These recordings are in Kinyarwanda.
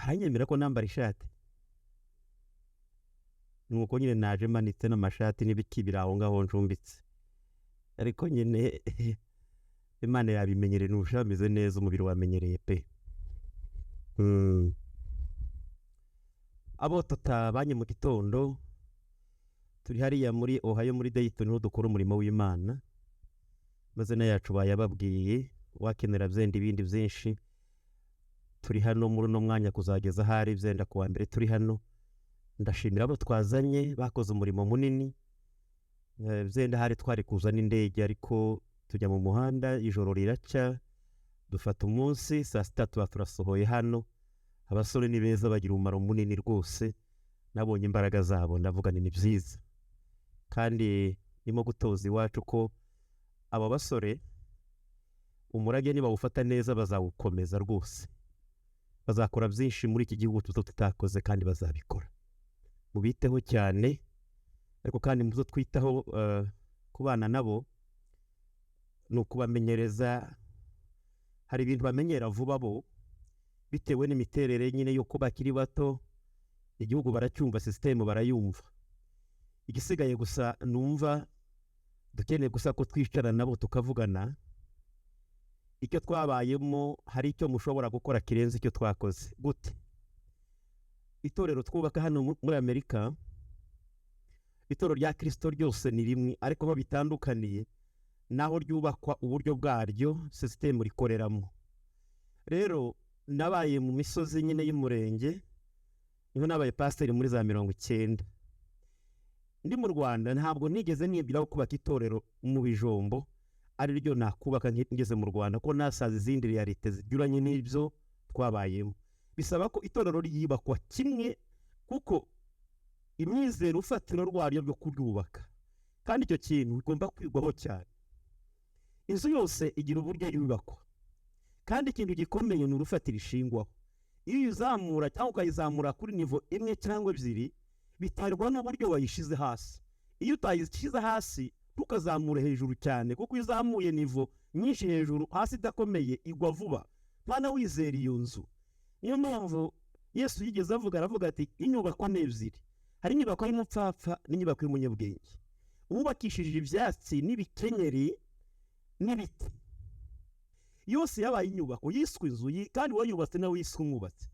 Baranyemera ko nambara ishati. Nuko nyine naje manitse n'amashati n'ibiki biri aho ngaho ncumbitse, ariko nyine Imana yabimenyereye, nurushaho ameze neza, umubiri wamenyereye pe. Abo tutabanye mu gitondo, turi hariya muri Ohio, muri Dayton, niho dukora umurimo w'Imana. Amazina yacu bayababwiye, wakenera byenda ibindi byinshi. Turi hano muri uno mwanya kuzageza ahari byenda kuwa mbere turi hano. Ndashimira abo twazanye, bakoze umurimo munini. Byenda hari twari kuza n'indege, ariko tujya mu muhanda ijoro riracya, dufata umunsi, saa sita tuba turasohoye hano. Abasore ni beza, bagira umumaro munini rwose. Nabonye imbaraga zabo, ndavuga ni byiza. Kandi ndimo gutoza iwacu ko aba basore umurage nibawufata neza bazawukomeza rwose, bazakora byinshi muri iki gihugu tuba tutakoze, kandi bazabikora. Mubiteho cyane, ariko kandi mu byo twitaho kubana nabo ni ukubamenyereza. Hari ibintu bamenyera vuba bo, bitewe n'imiterere nyine y'uko bakiri bato, igihugu baracyumva, sisitemu barayumva. Igisigaye gusa numva dukeneye gusa ko twicara nabo tukavugana icyo twabayemo. Hari icyo mushobora gukora kirenze icyo twakoze. Gute? Itorero twubaka hano muri Amerika, itorero rya Kirisito ryose ni rimwe, ariko aho bitandukaniye naho ryubakwa, uburyo bwaryo, sisitemu rikoreramo. Rero nabaye mu misozi nyine y'umurenge, niho nabaye pasiteri muri za 90. Ndi mu Rwanda ntabwo nigeze nibwira ko kubaka itorero mu bijombo ari ryo nakubaka ngeze mu Rwanda, ko nasaza izindi réalités zinyuranye n'ibyo twabayemo. Bisaba ko itorero ryubakwa kimwe, kuko imyizero ufatiro rwaryo rwo kuryubaka, kandi icyo kintu bigomba kwigwaho cyane. Inzu yose igira uburyo yubakwa, kandi ikintu gikomeye ni urufatiro ishingwaho. Iyo uyizamura cyangwa ukayizamura kuri niveau imwe cyangwa ebyiri, biterwa n'uburyo wayishyize hasi. Iyo utayishyize hasi, ntukazamure hejuru cyane, kuko iyo uzamuye niveau nyinshi hejuru, hasi idakomeye, igwa vuba. Mwana wizera iyo nzu. Niyo mpamvu Yesu yigeze avuga, aravuga ati: "Inyubako ni ebyiri, hari inyubako y'umupfapfa n'inyubako y'umunyabwenge." Uwubakishije ibyatsi n'ibikenyeri n'ibiti, yose yabaye inyubako, yiswe inzu, kandi uwayubatse nawe yiswe umwubatsi.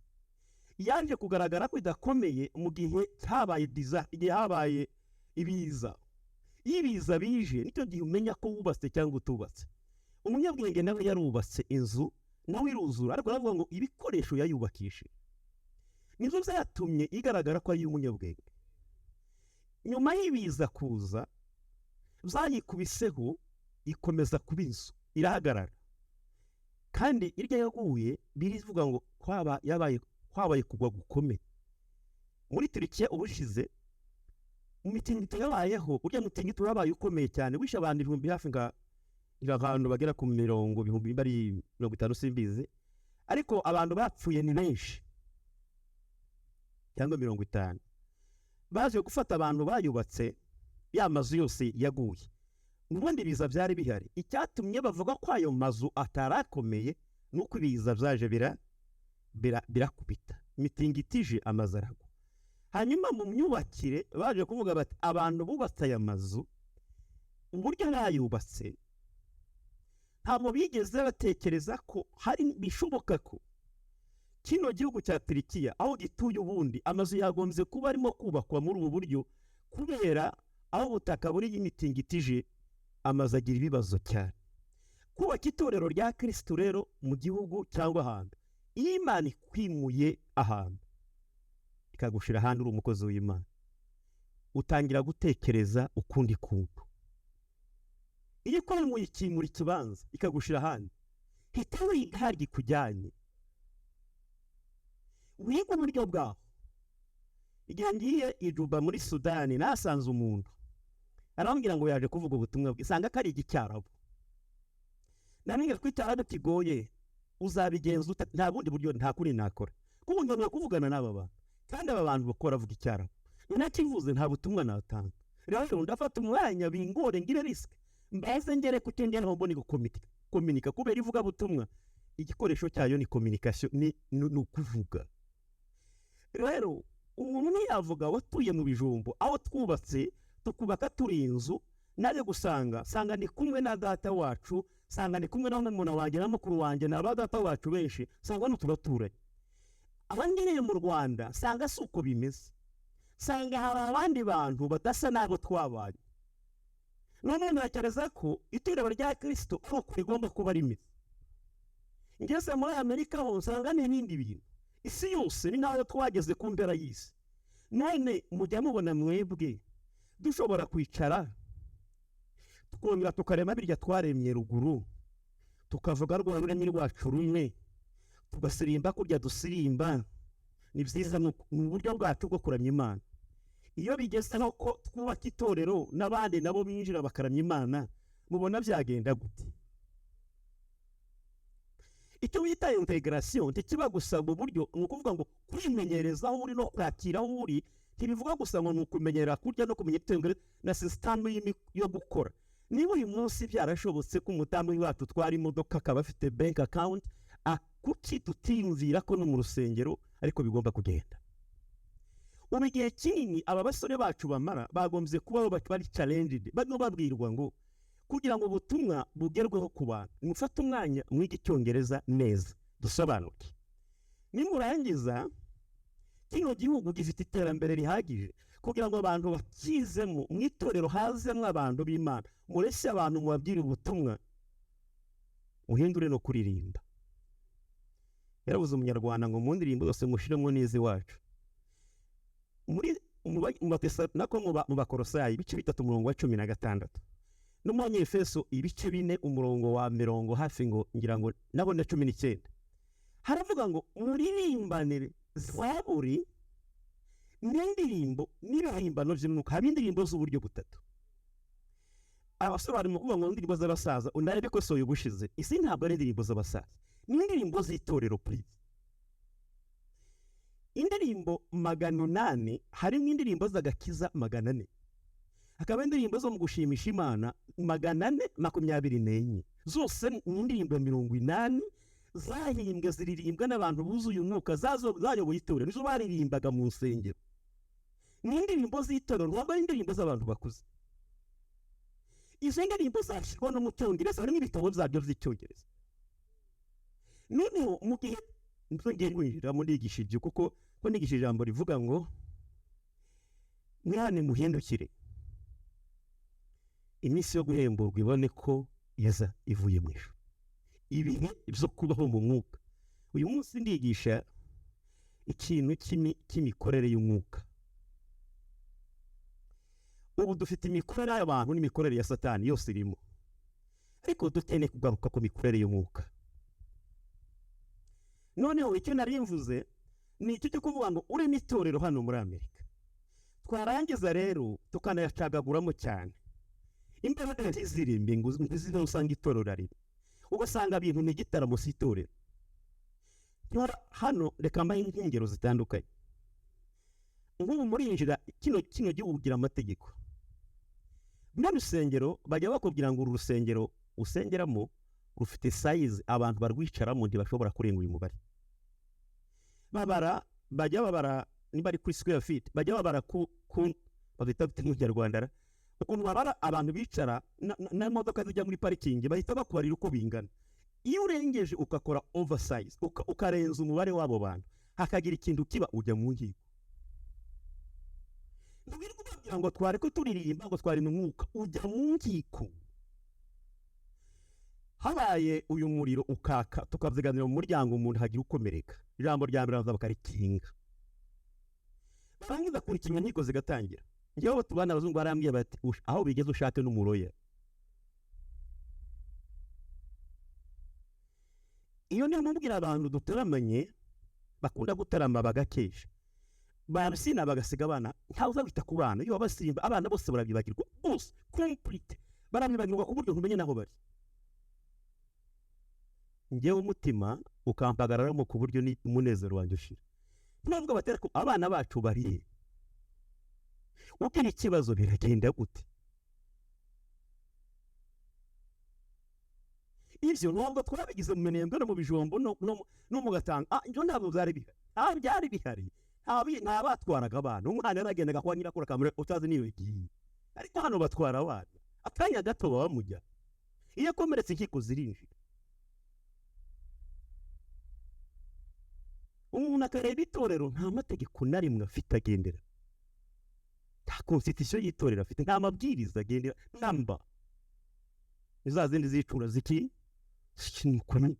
Yaje kugaragara ko idakomeye mu gihe habaye diza, igihe habaye ibiza. Iyo ibiza bije, nicyo gihe umenya ko wubatse cyangwa utubatse. Umunyabwenge nawe yarubatse inzu, nawe iruzura, ariko aravuga ngo ibikoresho yayubakishije nibyo byatumye igaragara ko ari iy'umunyabwenge. Nyuma y'ibiza kuza, byayikubiseho, ikomeza kuba inzu, irahagarara. Kandi irya yaguye, birivuga ngo kwaba yabaye, kwabaye kugwa gukomeye. Muri Turikiya ubushize, mu mitingito yabayeho, urya mutingito wabaye ukomeye cyane, wishe abantu ibihumbi hafi nka abantu bagera ku mirongo ibihumbi bari 50, simbizi, ariko abantu bapfuye ni benshi, cyangwa 50. Baje gufata abantu bayubatse, ya mazu yose yaguye. Ubundi ibiza byari bihari. Icyatumye bavuga ko ayo mazu atarakomeye ni uko ibiza byaje birakubita, imitingito ije, amazu aragwa. Hanyuma mu myubakire baje kuvuga bati: "Abantu bubatse aya mazu, uburyo bayubatse, ntabwo bigeze batekereza ko hari bishoboka ko kino gihugu cya Turikiya aho gituye, ubundi amazu yagombye kuba arimo kubakwa muri ubu buryo, kubera aho ubutaka buri, imitingito ije, amazu agira ibibazo cyane." Kubaka itorero rya Kirisitu rero mu gihugu cyangwa ahantu, iyo Imana ikwimuye ahantu, ikagushira ahandi uri umukozi w'Imana, utangira gutekereza ukundi kuntu. Iyo ikwimuye, ikimura ikibanza, ikagushira ahandi, hita wiga harya ikujyanye, wiga uburyo bwaho. Igihe ngiye i Juba muri Sudani, nasanze umuntu arambwira ngo yaje kuvuga ubutumwa bwe, isanga ko ari igicyarabu. Ndamubwira ko icyarabu kigoye, uzabigenza ute? Nta bundi buryo, nta kuri nakora, kuko nkeneye kuvugana n'aba bantu, kandi aba bantu bakora bavuga icyarabu, nakivuze nta butumwa natanga. Rero ndafata umwanya bingore, ngire risque, mbese ngere ku cyo ngeraho, mbone gukominika, kubera ivugabutumwa igikoresho cyayo ni communication, ni ukuvuga. Rero umuntu ntiyavuga watuye mu bijumbo, aho twubatse tukubaka turi inzu, naje gusanga sanga ni kumwe na data wacu, sanga ni kumwe na murumuna wanjye na mukuru wanjye na ba data wacu benshi, sanga n'uturaturanye. Abangereye mu Rwanda sanga si uko bimeze, sanga hari abandi bantu badasa n'abo twabanye. None ntekereza ko itorero rya Kirisito ari uko rigomba kuba rimeze. Ngeze muri Amerika ho nsanga n'ibindi bintu, isi yose ni nayo twageze ku mpera y'isi. None mujya mubona mwebwe dushobora kwicara tukongera tukarema birya twaremye ruguru, tukavuga rwa rurimi rwacu rumwe, tugasirimba kurya dusirimba. Ni byiza, ni uburyo bwacu bwo kuramya Imana. Iyo bigeze aho ko twubaka itorero n'abandi nabo binjira bakaramya Imana, mubona byagenda gute? Icyo wita integration ntikiba gusa mu buryo, ni ukuvuga ngo kwimenyereza aho uri no kwakira aho uri, ntibivuga gusa ngo ni ukumenyera kurya no kumenya icyongereza na sisitemu yo gukora. Niba uyu munsi byarashobotse ko umudamu wacu utwara imodoka akaba afite bank account, kuki tutiyumvira ko no mu rusengero ariko bigomba kugenda? Ubu igihe kinini aba basore bacu bamara bagombye kuba bari challenged, barimo babwirwa ngo kugira ngo ubutumwa bugerweho ku bantu, mufate umwanya mwige icyongereza neza dusobanuke. Nimurangiza, kino gihugu gifite iterambere rihagije kugira ngo abantu bakizemo, mu itorero hazemo abantu b'Imana, mureshye abantu mubabwire ubutumwa, muhindure no kuririmba. Yarabuze umunyarwanda ngo mu ndirimbo zose mushiremo n'iziwacu. Muri nako mu Bakorosayi ibice 3 umurongo wa 16, no mu Banyefeso ibice 4 umurongo wa mirongo hafi ngo ngira ngo nabo na 19, haravuga ngo muririmbanire zaburi n'indirimbo n'ibihimbano by'umwuka. Haba indirimbo z'uburyo butatu. Abasore bari mu kuvuga ngo indirimbo z'abasaza, unarebe ko soya ubushize, isi ntabwo ari indirimbo z'abasaza, ni indirimbo z'itorero, please. Indirimbo 800, harimo indirimbo z'agakiza 400, hakaba indirimbo zo mu gushimisha Imana 424, zose ni indirimbo 80 zahimbwe ziririmbwa n'abantu buzuye umwuka, zayoboye itorero, nizo baririmbaga mu nsengero. Ni indirimbo z'itorero, ntabwo ari indirimbo z'abantu bakuze. Izo ndirimbo zashyirwa no mu cyongereza, harimo ibitabo byabyo by'icyongereza. Noneho mu gihe ngiye kwinjiramo nigisha ibyo, kuko ko nigisha ijambo rivuga ngo mwihane muhindukire, iminsi yo guhemburwa ibone ko yaza ivuye mu ijuru, ibihe byo kubaho mu mwuka. Uyu munsi ndigisha ikintu cy'imikorere y'umwuka. Ubu dufite imikorere y'abantu n'imikorere ya Satani yose irimo, ariko dukeneye kugaruka ku mikorere y'umwuka. Noneho icyo nari mvuze ni icyo cyo kuvuga ngo urimo itorero hano muri Amerika, twarangiza rero tukanayacagaguramo cyane, imbaraga ntizirimbe ngo zino usanga itorero rimwe, ugasanga ibintu ni igitaramo si itorero. Hano reka mbahe nk'ingero zitandukanye. Nk'ubu murinjira kino gihugu kugira amategeko, muri rusengero bajya bakubwira ngo uru rusengero usengeramo rufite size abantu barwicaramo ntibashobora kurenga uyu mubare. Babara, bajya babara niba ari kuri square feet, bajya babara ku babita bite mu Kinyarwanda, ukuntu babara abantu bicara n'imodoka zijya muri parikingi, bahita bakubarira uko bingana. Iyo urengeje ugakora oversize, ukarenza umubare w'abo bantu, hakagira ikintu kiba, ujya mu nkiko. Ntiwirirwa ubabwira ngo twari ko turirimba ngo twari mu mwuka, ujya mu nkiko. Habaye uyu muriro ukaka tukabyiganira mu muryango, umuntu hagira ukomereka, ijambo rya mbere baza bakarikinga, barangiza kurikinga inkiko zigatangira. Njyewe tubana abazungu barambwiye bati aho bigeze ushake n'umuroya. Iyo niyo mubwira abantu dutaramanye bakunda gutarama bagakesha, barasina bagasiga abana, ntawe uzabita ku bana. Iyo babasimba abana bose barabyibagirwa bose complete, barabyibagirwa ku buryo ntumenye naho bari. Njyewe umutima ukampagararamo ku buryo ni umunezero wanjye ushira. Nubwo batera ko abana bacu bariye, ugira ikibazo biragenda gute? Ibyo ntabwo twabigize mu minembwe no mu bijumbo no mu gatanga, ibyo ntabwo byari bihari. Byari bihari Nta batwaraga abana, umwana yaragendaga kwa nyirakuru akamureka utazi niyo yagiye. Ariko hano batwara abana akanya gato baba bamujya, iyo akomeretse inkiko zirinjira. Umuntu akareba itorero nta mategeko na rimwe afite agendera, nta constitution y'itorero afite, nta mabwiriza agendera namba ni za zindi zicura ziki zikinukwa.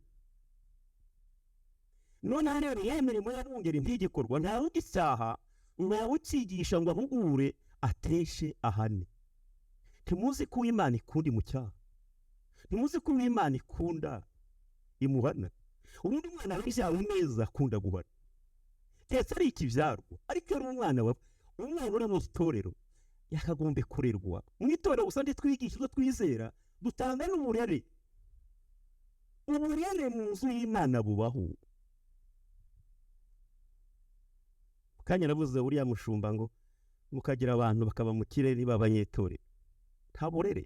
Noneho rero ya mirimo y'abungeri ntigikorwa, ntawe ugisaha, ntawe ukigisha ngo ahugure, ateshe ahane. Ntimuzi ko Imana ikunda mu cyaha, ntimuzi ko Imana ikunda imuhana. Ubundi umwana w'ibyawe neza akunda guhana, keretse ari ikibyarwa. Ariko ari umwana wawe, umwana uri mu itorero yakagombye kurerwa mu itorero gusa. Ntitwigisha ibyo twizera, dutanga n'uburere. Uburere mu nzu y'Imana bubaho. Kanya navuze uriya mushumba ngo mukagira abantu bakaba mu kirere b'abanyetorero, nta burere.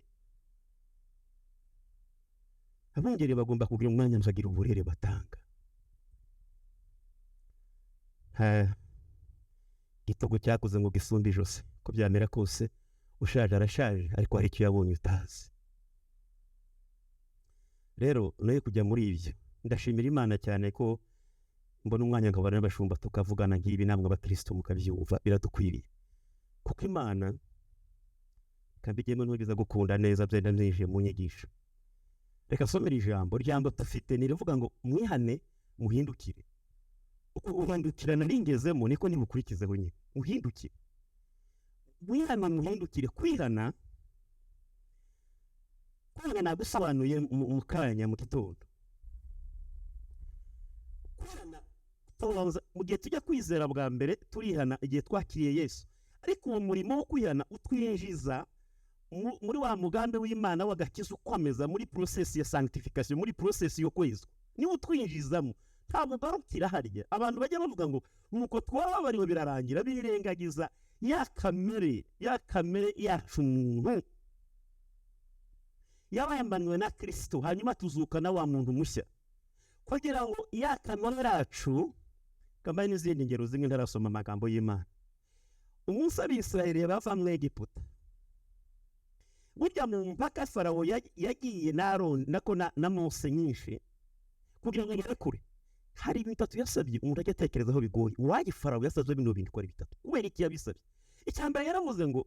Abungeri bagomba kugira umwanya bakagira uburere batanga. Igitogo cyakuze ngo gisumbe ijosi, ko byamera kose ushaje arashaje, ariko hari icyo yabonye utazi. Rero nayo kujya muri ibyo, ndashimira Imana cyane ko mbona umwanya nkabana n'abashumba tukavugana nk'ibi, namwe abakristo mukabyumva, biradukwiriye. Kuko Imana kabigemo ntubiza gukunda neza byenda byinjiye mu nyigisho. Reka somera ijambo ryamba dufite nirivuga ngo mwihane muhindukire. Uko uhindukirana ningezemo niko nimukurikizeho nyine, muhindukire. Mwihane muhindukire. Kwihana kwihana nagusobanuye mu kanya mu gitondo. Kwihana mu gihe tujya kwizera bwa mbere turihana igihe twakiriye Yesu, ariko uwo murimo wo kwihana utwinjiza muri wa mugambi w'Imana w'agakiza ukomeza muri process ya sanctification, muri process yo kwezwa. Niwo utwinjizamo, ntabwo ugarukira harya. Abantu bajya bavuga ngo nuko twababariwe birarangira, birengagiza ya kamere yacu muntu yabambaniwe na Kristo, hanyuma tuzuka na wa muntu mushya, kugira ngo ya kamere yacu. Kambaye n'izindi ngero zimwe ntarasoma amagambo y'Imana. Umunsi Abisirayeli bava mu Egiputa, burya mu mpaka Farawo yagiye na Aroni nako na Mose nyinshi kugira ngo agere kure. Hari ibintu bitatu yasabye, umuntu ajya atekerezaho bigoye. Uwaye Farawo yasabye bino bintu uko ari bitatu. Kubera iki yabisabye? Icya mbere yaravuze ngo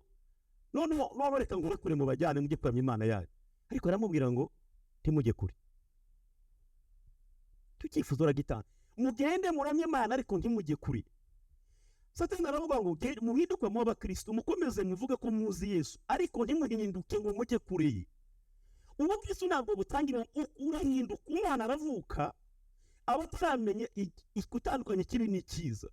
noneho noneho reka ngo kure mubajyane mujye kuramya Imana yanyu, ariko aramubwira ngo ntimujye kure. Tukifuza uragitanga, mugende muramye Imana ariko ntimujye kure. Satani aravuga ngo muhinduke mu abakristo, mukomeze muvuge ko muzi Yesu, ariko ntimuhinduke ngo mujye kure. Ubukristo ntabwo butangira, urahinduka. Umwana aravuka aba ataramenye gutandukanya ikibi n'ikiza,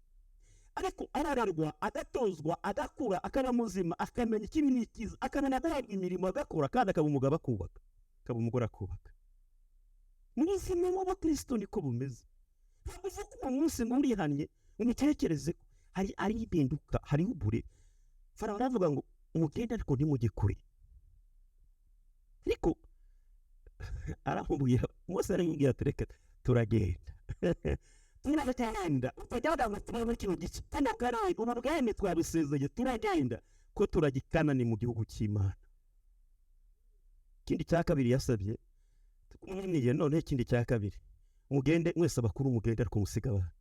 ariko arararwa, agatozwa, agakura, akaba muzima, akamenya ikibi n'ikiza, akamenya guhabwa imirimo agakora, kandi akaba umugabo akubaka, akaba umugore akubaka. Mu buzima bw'abakristo niko bumeze. Ntabwo uvuga uwo munsi ngo urihannye, umutekereze hari ari impinduka, hari ubure. Farawo aravuga ngo mugende ariko ntimujye kure. Ariko aramubwira, Mose aramubwira ati reka turagenda. Turagenda, utajya ngo turi muri kino gice. Kandi akaraye ubwene twabisezeye, turagenda ko turagikana ni mu gihugu cy'Imana. Ikindi cya kabiri yasabye, tukumwiniye none ikindi cya kabiri, mugende mwese abakuru mugende ariko musiga abana.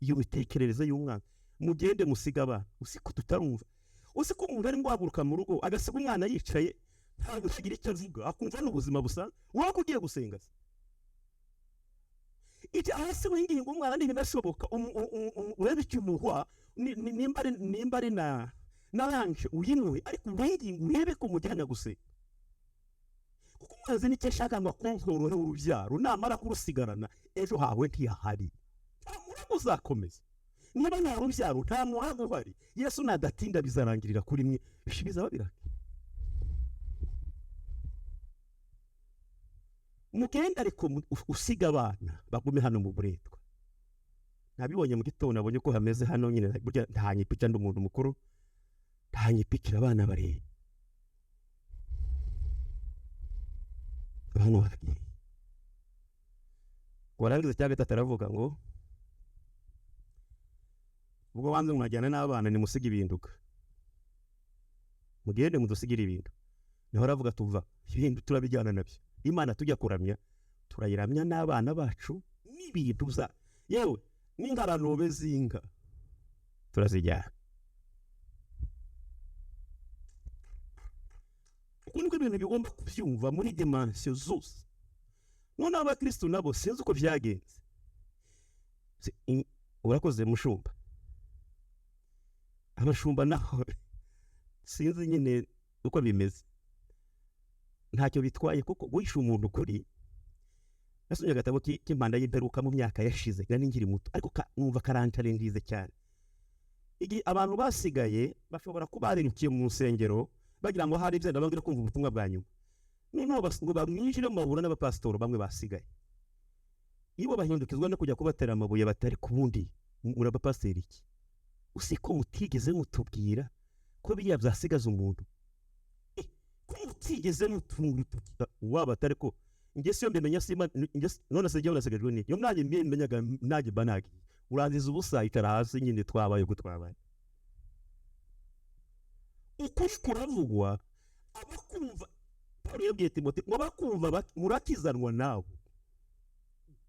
Iyo mitekerereze y'umwana, mugende musiga abana. Usiko tutarumva, usiko umuntu ari guhaguruka mu rugo agasiga umwana yicaye ntabwo agira icyo avuga, akumva n'ubuzima busanzwe. Wowe ugiye gusenga se icyo hasi winginga umwana ntibinashoboka, urebe icyo umuha, nimba ari na lanje uyinywe, ariko winginga urebe ko umujyana gusenga, kuko umwanzi nicyo ashaka ngo akontorore urubyaro, namara kurusigarana ejo hawe ntiyahari, nta murago uzakomeza. Niba nta rubyaro nta murago uhari, Yesu nadatinda bizarangirira kuri mwe, bizaba biraka. Mugende ariko usiga abana bagume hano mu buretwa. Nabibonye mu gitondo, nabonye ko hameze hano nyine, burya ntanyipica ndi umuntu mukuru, ntanyipikira abana bareba. Abana baragiye. Warangiza icya gatatu aravuga ngo Ubwo banze mwajyana n'abana, nimusige ibinduka, mugende mudusigire ibintu. Niho aravuga, tuva ibintu turabijyana nabyo. Imana tujya kuramya turayiramya n'abana bacu n'ibintu bya yewe n'ingaranobe z'inka turazijyana. Uko niko ibintu bigomba kubyumva muri dimansiyo zose. Noneho abakirisitu nabo sinzi uko byagenze. Urakoze mushumba. Abashumba naho sinzi nyine uko bimeze, ntacyo bitwaye kuko guhisha umuntu ukuri. Nasomye agatabo k'impanda y'imperuka mu myaka yashize, nari nkiri muto, ariko numva karancarengize cyane. Igihe abantu basigaye bashobora kuba barinjiye mu nsengero bagira ngo hari ibyenda bongere kumva ubutumwa bwa nyuma, noneho ngo bamwinjire mu bahura n'abapasitori bamwe basigaye, ibo bahindukizwa no kujya kubatera amabuye batari ku bundi. Muri abapasiteri iki usiko mutigeze mutubwira ko biriya byasigaza umuntu, ko mutigeze mutubwira waba atari ko njye siyo mbimenya sima none se njyewe nasigajwe n'iki? Iyo nanjye mbimenyaga nanjye mba nagiye. Urangiza ubusa icara hasi nyine, twabaye uko twabaye. Ukuri kuravugwa, abakumva. Pawulo yabwiye Timote ngo abakumva murakizanwa nawe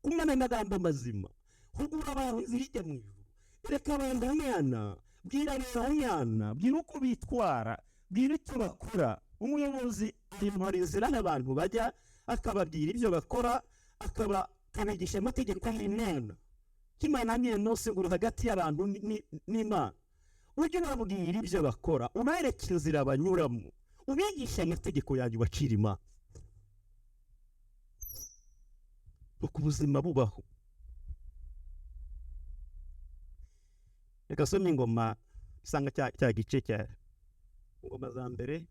kumana amagambo mazima, hugura abantu inzira ijya mu ijuru, reka abantu umwana, bwira abantu umwana, bwira uko bitwara, bwira icyo bakora. Umuyobozi ayobora inzira n'abantu bajya, akababwira ibyo bakora, akabigisha amategeko y'Imana. Imana niyo nose ngo hagati y'abantu n'Imana. Ujye ubabwira ibyo bakora, ubereke inzira banyuramo, ubigisha amategeko yanjye, ubacira imanza. Uko ubuzima bubaho. Reka some ingoma isanga cya gice cya ingoma za mbere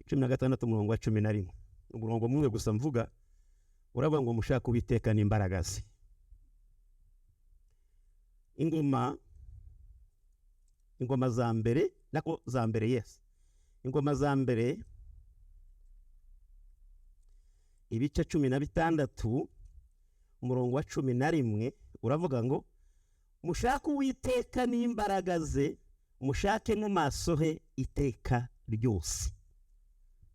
16 umurongo wa 11. Umurongo mumwe gusa mvuga, uravuga ngo mushaka Uwiteka n'imbaraga ze. Ingoma za mbere, nako za mbere, yes, ingoma za mbere ibice 16 umurongo wa 11 uravuga ngo mushake Uwiteka n'imbaraga ze, mushake mu maso he iteka ryose.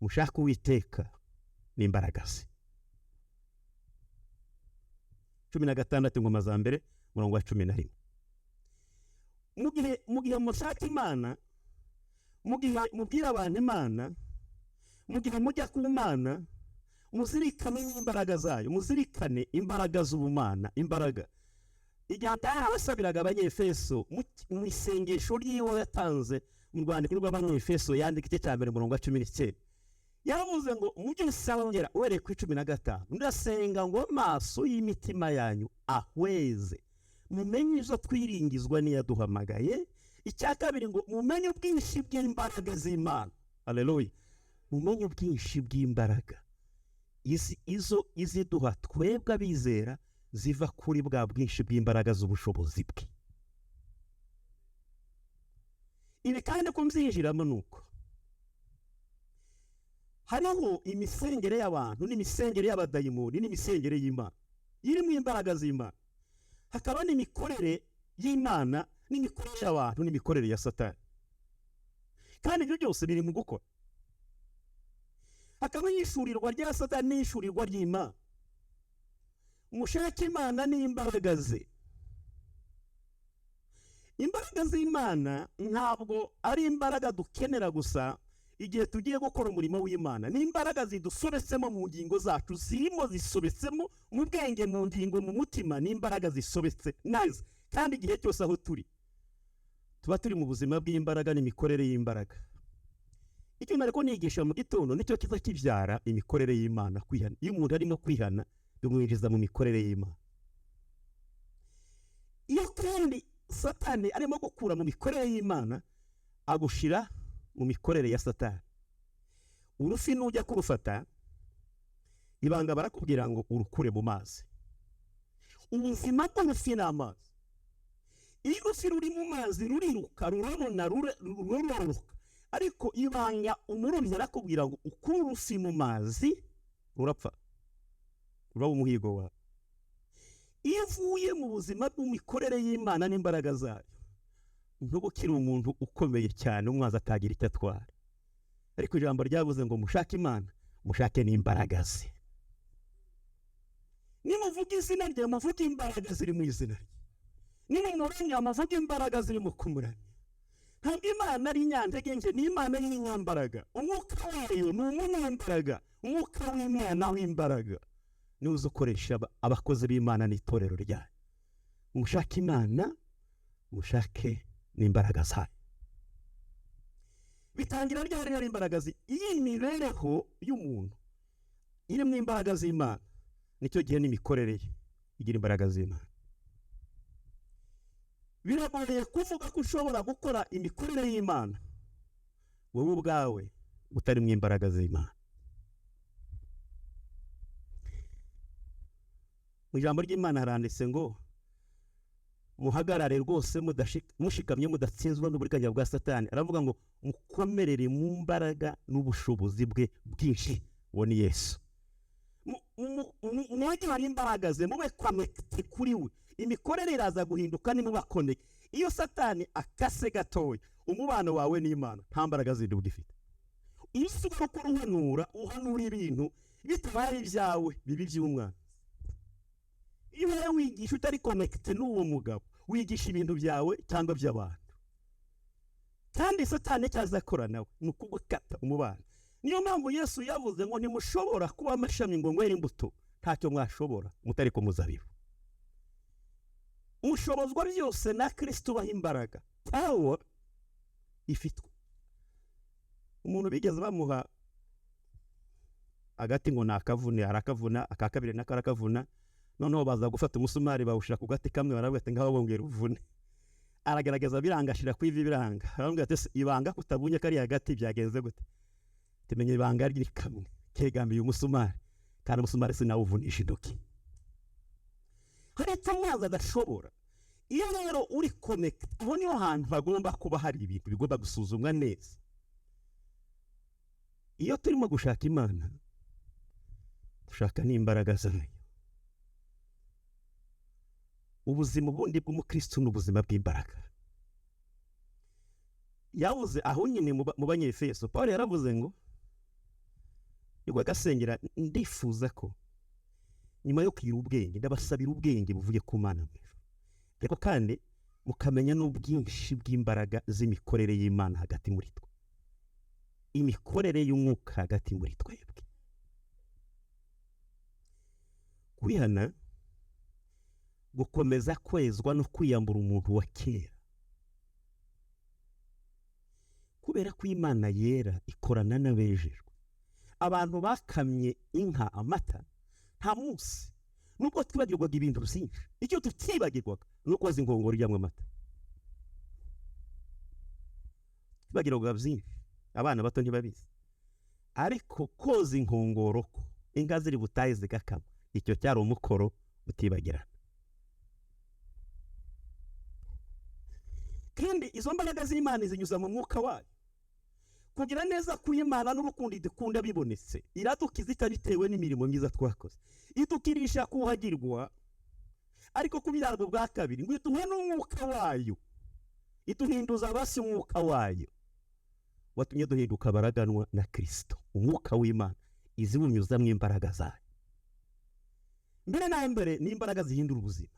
Mushake Uwiteka n'imbaraga ze. 16 ingoma za mbere umurongo wa 11. Mu gihe mushaka Imana, mu gihe mubwira abantu Imana, mu gihe mujya ku Mana, muzirikane imbaraga zayo, muzirikane imbaraga z'ubumana, imbaraga. Igihe abasabiraga Abanyefeso mu isengesho ry'iwe yatanze mu rwandiko rw'Abanyefeso yandika igice cya mbere umurongo wa 19, yaravuze ngo mujye usengera uhereye ku 15, ndasenga ngo amaso y'imitima yanyu ahweze, mumenye izo twiringizwa n'iyaduhamagaye. Icya kabiri ngo mumenye ubwinshi bw'imbaraga z'Imana. Haleluya! Mumenye ubwinshi bw'imbaraga izo iziduha twebwe abizera ziva kuri bwa bwinshi bw'imbaraga z'ubushobozi bwe. Ibi kandi ko mbyinjiramo ni uko hariho imisengere y'abantu n'imisengere y'abadayimoni n'imisengere y'Imana irimo imbaraga z'Imana, hakaba n'imikorere y'Imana n'imikorere y'abantu n'imikorere ya Satani, kandi ibyo byose biri mu gukora. Hakaba ishurirwa rya Satani n'ishurirwa ry'Imana. Mushake Imana n'imbaraga ze. Imbaraga z'Imana ntabwo ari imbaraga dukenera gusa igihe tugiye gukora umurimo w'Imana, ni imbaraga zidusobetsemo mu ngingo zacu, zirimo zisobetsemo mu bwenge, mu ngingo, mu mutima, ni imbaraga zisobetse neza. Kandi igihe cyose aho turi tuba turi mu buzima bw'imbaraga n'imikorere y'imbaraga. Icyo nariko nigisha mu gitondo nicyo kiza kibyara imikorere y'Imana, kwihana. Iyo umuntu arimo kwihana bimwinjiza mu mikorere y'Imana. Iyo kandi Satani arimo gukura mu mikorere y'Imana, agushira mu mikorere ya Satani. Urufi nujya kurufata, ibanga barakubwira ngo urukure mu mazi. Ubuzima bw'urufi ni amazi. Iyo urufi ruri mu mazi ruriruka, rurabona, ruroroka. Ariko ibanga umurobyi arakubwira ngo ukure urufi mu mazi, rurapfa, ruraba umuhigo wawe. Iyo uvuye mu buzima bw'imikorere y'Imana n'imbaraga zayo, ntuba ukiri umuntu ukomeye cyane, umwanzi atagira icyo atwara. Ariko ijambo ryavuze ngo mushake Imana, mushake n'imbaraga ze. Nimuvuga izina rye, muvuge imbaraga ziri mu izina rye. Nimumuramya, muvuge imbaraga ziri mu kumuramya. Ntabwo Imana ari inyantege nke, ni Imana y'inyambaraga. Umwuka wayo ni umunyambaraga, umwuka w'Imana w'imbaraga niwe uza ukoresha abakozi b'Imana n'itorero ryayo. Mushake Imana, mushake n'imbaraga zayo. Bitangira ryari ari imbaraga iyi mibereho y'umuntu irimo imbaraga z'Imana, nicyo gihe n'imikorere ye igira imbaraga z'Imana. Biragoye kuvuga ko ushobora gukora imikorere y'Imana wowe ubwawe utari mu imbaraga z'Imana. Mu ijambo ry'Imana haranditse ngo muhagarare rwose mushikamye mudatsinzwe n'uburiganya bwa Satani. Aravuga ngo mukomerere mu mbaraga n'ubushobozi bwe bwinshi. Uwo ni Yesu. Mwegere imbaraga ze, mube connected kuri we. Imikorere iraza guhinduka nimuba connect. Iyo Satani akase gatoya umubano wawe n'Imana, nta mbaraga zindi ugifite. Iyo usigaye ukora uhanura, uhanura ibintu bitabaye ibyawe, biba iby'umwana. Iyo wowe wigisha utari connected n'uwo mugabo, wigisha ibintu byawe cyangwa by'abantu. Kandi Satani icyo azakora nawe ni ukugukata umubano. Niyo mpamvu Yesu yavuze ngo ntimushobora kuba amashami ngo mwere imbuto, ntacyo mwashobora mutari ku muzabibu. Mushobozwa byose na Kristo ubaha imbaraga. Power ifitwe. Umuntu bigeze bamuha agati ngo nakavune, arakavuna, aka kabiri nako arakavuna. Noneho baza gufata umusumari bawushira ku gati kamwe, baravuga ati ngaho bongera uvune. Aragaragaza biranga, ashira ku ivi biranga. Aravuga ati ibanga kutabunye kariya gati byagenze gute? Tumenye ibanga riri kamwe kegamiye umusumari, kandi umusumari sinawuvunisha intoki. Hari icyo umwanzi adashobora. Iyo rero uri connect, aho niho hantu hagomba kuba hari ibintu bigomba gusuzumwa neza. Iyo turimo gushaka Imana, dushaka n'imbaraga zayo. Ubuzima ubundi bw'umukristo ni ubuzima bw'imbaraga. Yavuze aho nyine mu Banyefeso, Paul yaravuze ngo nibwo agasengera, ndifuza ko nyuma yo kugira ubwenge, ndabasabira ubwenge buvuye ku Mana mu ijuru, ariko kandi mukamenya n'ubwinshi bw'imbaraga z'imikorere y'Imana hagati muri twe, imikorere y'umwuka hagati muri twebwe. Kwihana, gukomeza kwezwa no kwiyambura umuntu wa kera. Kubera ko Imana yera ikorana n'abejejwe. Abantu bakamye inka amata nta munsi, nubwo twibagirwaga ibintu byinshi, icyo tutibagirwaga ni uko koza inkongoro ijyamo amata. Twibagirwaga byinshi, abana bato ntibabizi, ariko koza inkongoro ko inka ziri butahe zigakama, icyo cyari umukoro utibagirana. Kandi izo mbaraga z'Imana zinyuza mu mwuka wayo. Kugira neza kw'Imana n'urukundo idukunda bibonetse, iradukiza itabitewe n'imirimo myiza twakoze, idukirisha kuhagirwa, ariko kubyarwa bwa kabiri ngo iduhe n'umwuka wayo, ituhinduza abasi umwuka wayo watumye duhinduka abaraganwa na Kristo. Umwuka w'Imana iziwunyuzamo imbaraga zayo. Mbere na mbere ni imbaraga zihindura ubuzima,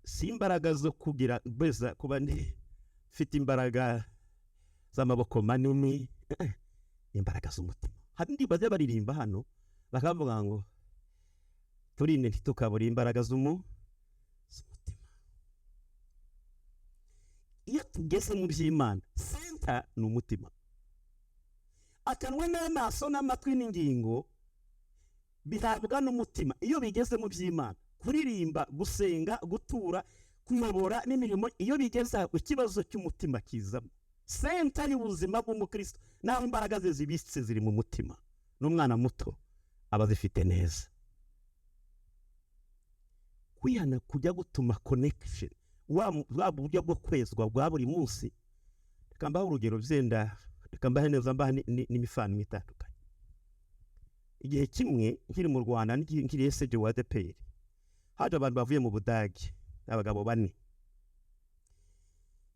si imbaraga zo kugira beza kuba mfite imbaraga z'amaboko manini, imbaraga z'umutima. Hari indirimbo bajya baririmba hano bakavuga ngo turinde ntitukabure imbaraga z'umutima. Iyo tugeze mu by'Imana, senta ni umutima. Akanwa n'amaso n'amatwi n'ingingo bihabwa n'umutima. Iyo bigeze mu by'Imana, kuririmba, gusenga, gutura, kuyobora n'imirimo, iyo bigeze ikibazo cy'umutima kizamo. Senta y'ubuzima bw'umukristo, naho imbaraga ze zibitse ziri mu mutima. N'umwana muto aba azifite neza. Kwihana kujya gutuma connection, wa buryo bwo kwezwa bwa buri munsi. Reka mbahe urugero byenda, reka mbahe neza, mbahe n'imifano itandukanye. Igihe kimwe nkiri mu Rwanda, nkiri SG wa ADEPR, haje abantu bavuye mu Budage, abagabo bane.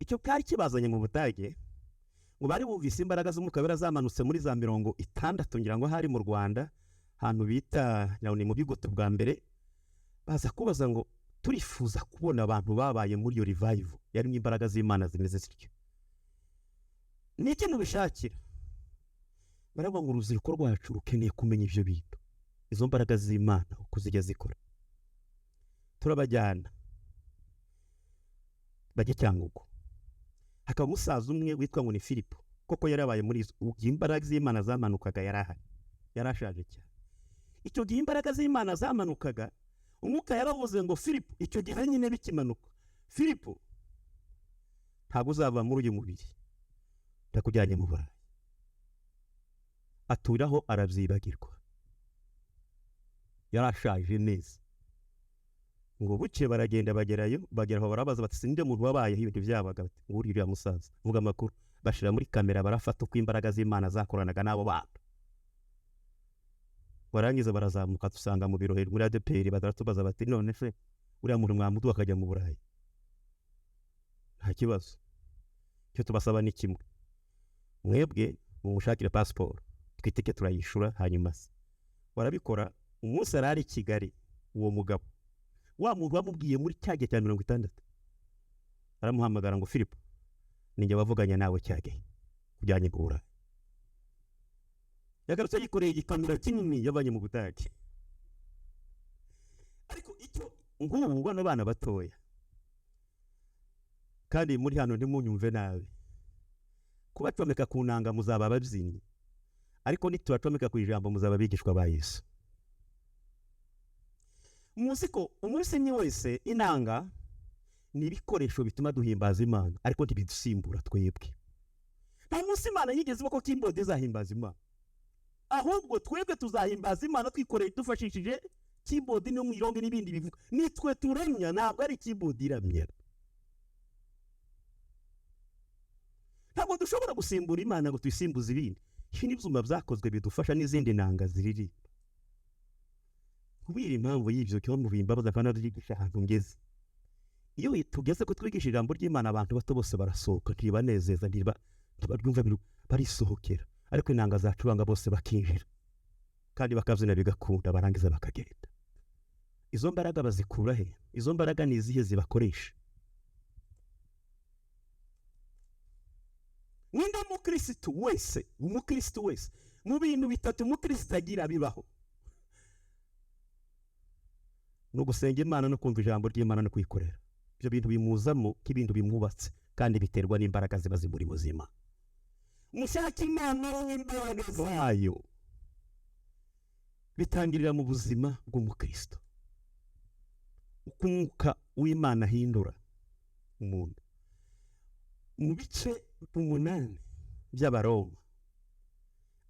Icyo cyari kibazanye mu Budage, ngo bari bumvise imbaraga z'Umwuka Wera zamanutse muri za 60, ngira ngo hari mu Rwanda, ahantu bita ni mu Bigoto bwa mbere. Baza kubaza ngo turifuza kubona abantu babaye muri iyo revival yarimo imbaraga z'Imana zimeze zityo. Niki mubishakira? Baravuga ngo urubyiruko rwacu rukeneye kumenya ibyo bintu, izo mbaraga z'Imana uko zijya zikora. Turabajyana bajya Cyangugu. Hakaba umusaza umwe witwa ngo ni Filipo, koko yarabaye muri izo imbaraga z'Imana zamanukaga, yari ahari, yarashaje cyane. Icyo gihe imbaraga z'Imana zamanukaga, Umwuka yaravuze ngo Filipo, icyo gihe nyine bikimanuka, Filipo, ntabwo uzava muri uyu mubiri ndakujyanye mu Burayi. Aturaho arabyibagirwa, yarashaje neza. Ngo buke baragenda bagerayo, bagera aho barabaza bati sinde muntu wabayeho ibintu byabaga? Bati nguriya uriya musaza vuga amakuru. Bashira muri kamera, barafata uko imbaraga z'Imana zakoranaga n'abo bantu. Barangiza barazamuka, dusanga mu biro muri ADEPR, baratubaza bati none se uriya muntu mwamuduha akajya mu Burayi? Nta kibazo, icyo tubasaba ni kimwe, mwebwe mumushakire pasiporo, twitike turayishura. Hanyuma se barabikora. Umunsi arari i Kigali, uwo mugabo, wa muntu wamubwiye muri cya gihe cya 60, aramuhamagara ngo Filipo, ninjye wavuganye nawe cya gihe kujyanye mu Burayi. Yagarutse yikoreye igikamera kinini yavanye mu Budage. Ariko icyo nk'ubu bano bana batoya, kandi muri hano ntimunyumve nabi, kubacomeka ku nanga muzaba ababyinnyi, ariko nitubacomeka ku ijambo muzaba abigishwa ba Yesu. Muzi ko umusinyi wese, inanga ni ibikoresho bituma duhimbaza Imana, ariko ntibidusimbura twebwe. Nta munsi Imana yigeze ivuga ko keyboard izahimbaza Imana, ahubwo twebwe tuzahimbaza Imana twikoreye, dufashishije keyboard n'umwironge n'ibindi bivuga. Nitwe turamya, ntabwo ari keyboard iramya. Ntabwo dushobora gusimbura Imana ngo tuyisimbuze ibindi. Ibi ni ibyuma byakozwe bidufasha n'izindi nanga ziririmba. Kubera impamvu y'ibyo cyo mu bimbabaza kandi twigisha ahantu ngeze. Iyo tugeze ko twigisha ijambo ry'Imana, abantu bato bose barasohoka, ntibanezeza, ntibaryumva, barisohokera. Ariko inanga zacuranga bose bakinjira kandi bakabyina bigakunda, barangiza bakagenda. Izo mbaraga bazikura he? Izo mbaraga ni izihe zibakoresha? Ninde mukristo wese, umukristo wese mu bintu bitatu umukristo agira bibaho, ni ugusenga Imana no kumva ijambo ry'Imana no kwikorera. Ibyo bintu bimuzamo nk'ibintu bimwubatse, kandi biterwa n'imbaraga ziba zimuri buzima. Mushake Imana n'imbaraga zayo, bitangirira mu buzima bw'umukristo. Uko Umwuka w'Imana ahindura umuntu. Mu bice 8 by'Abaroma,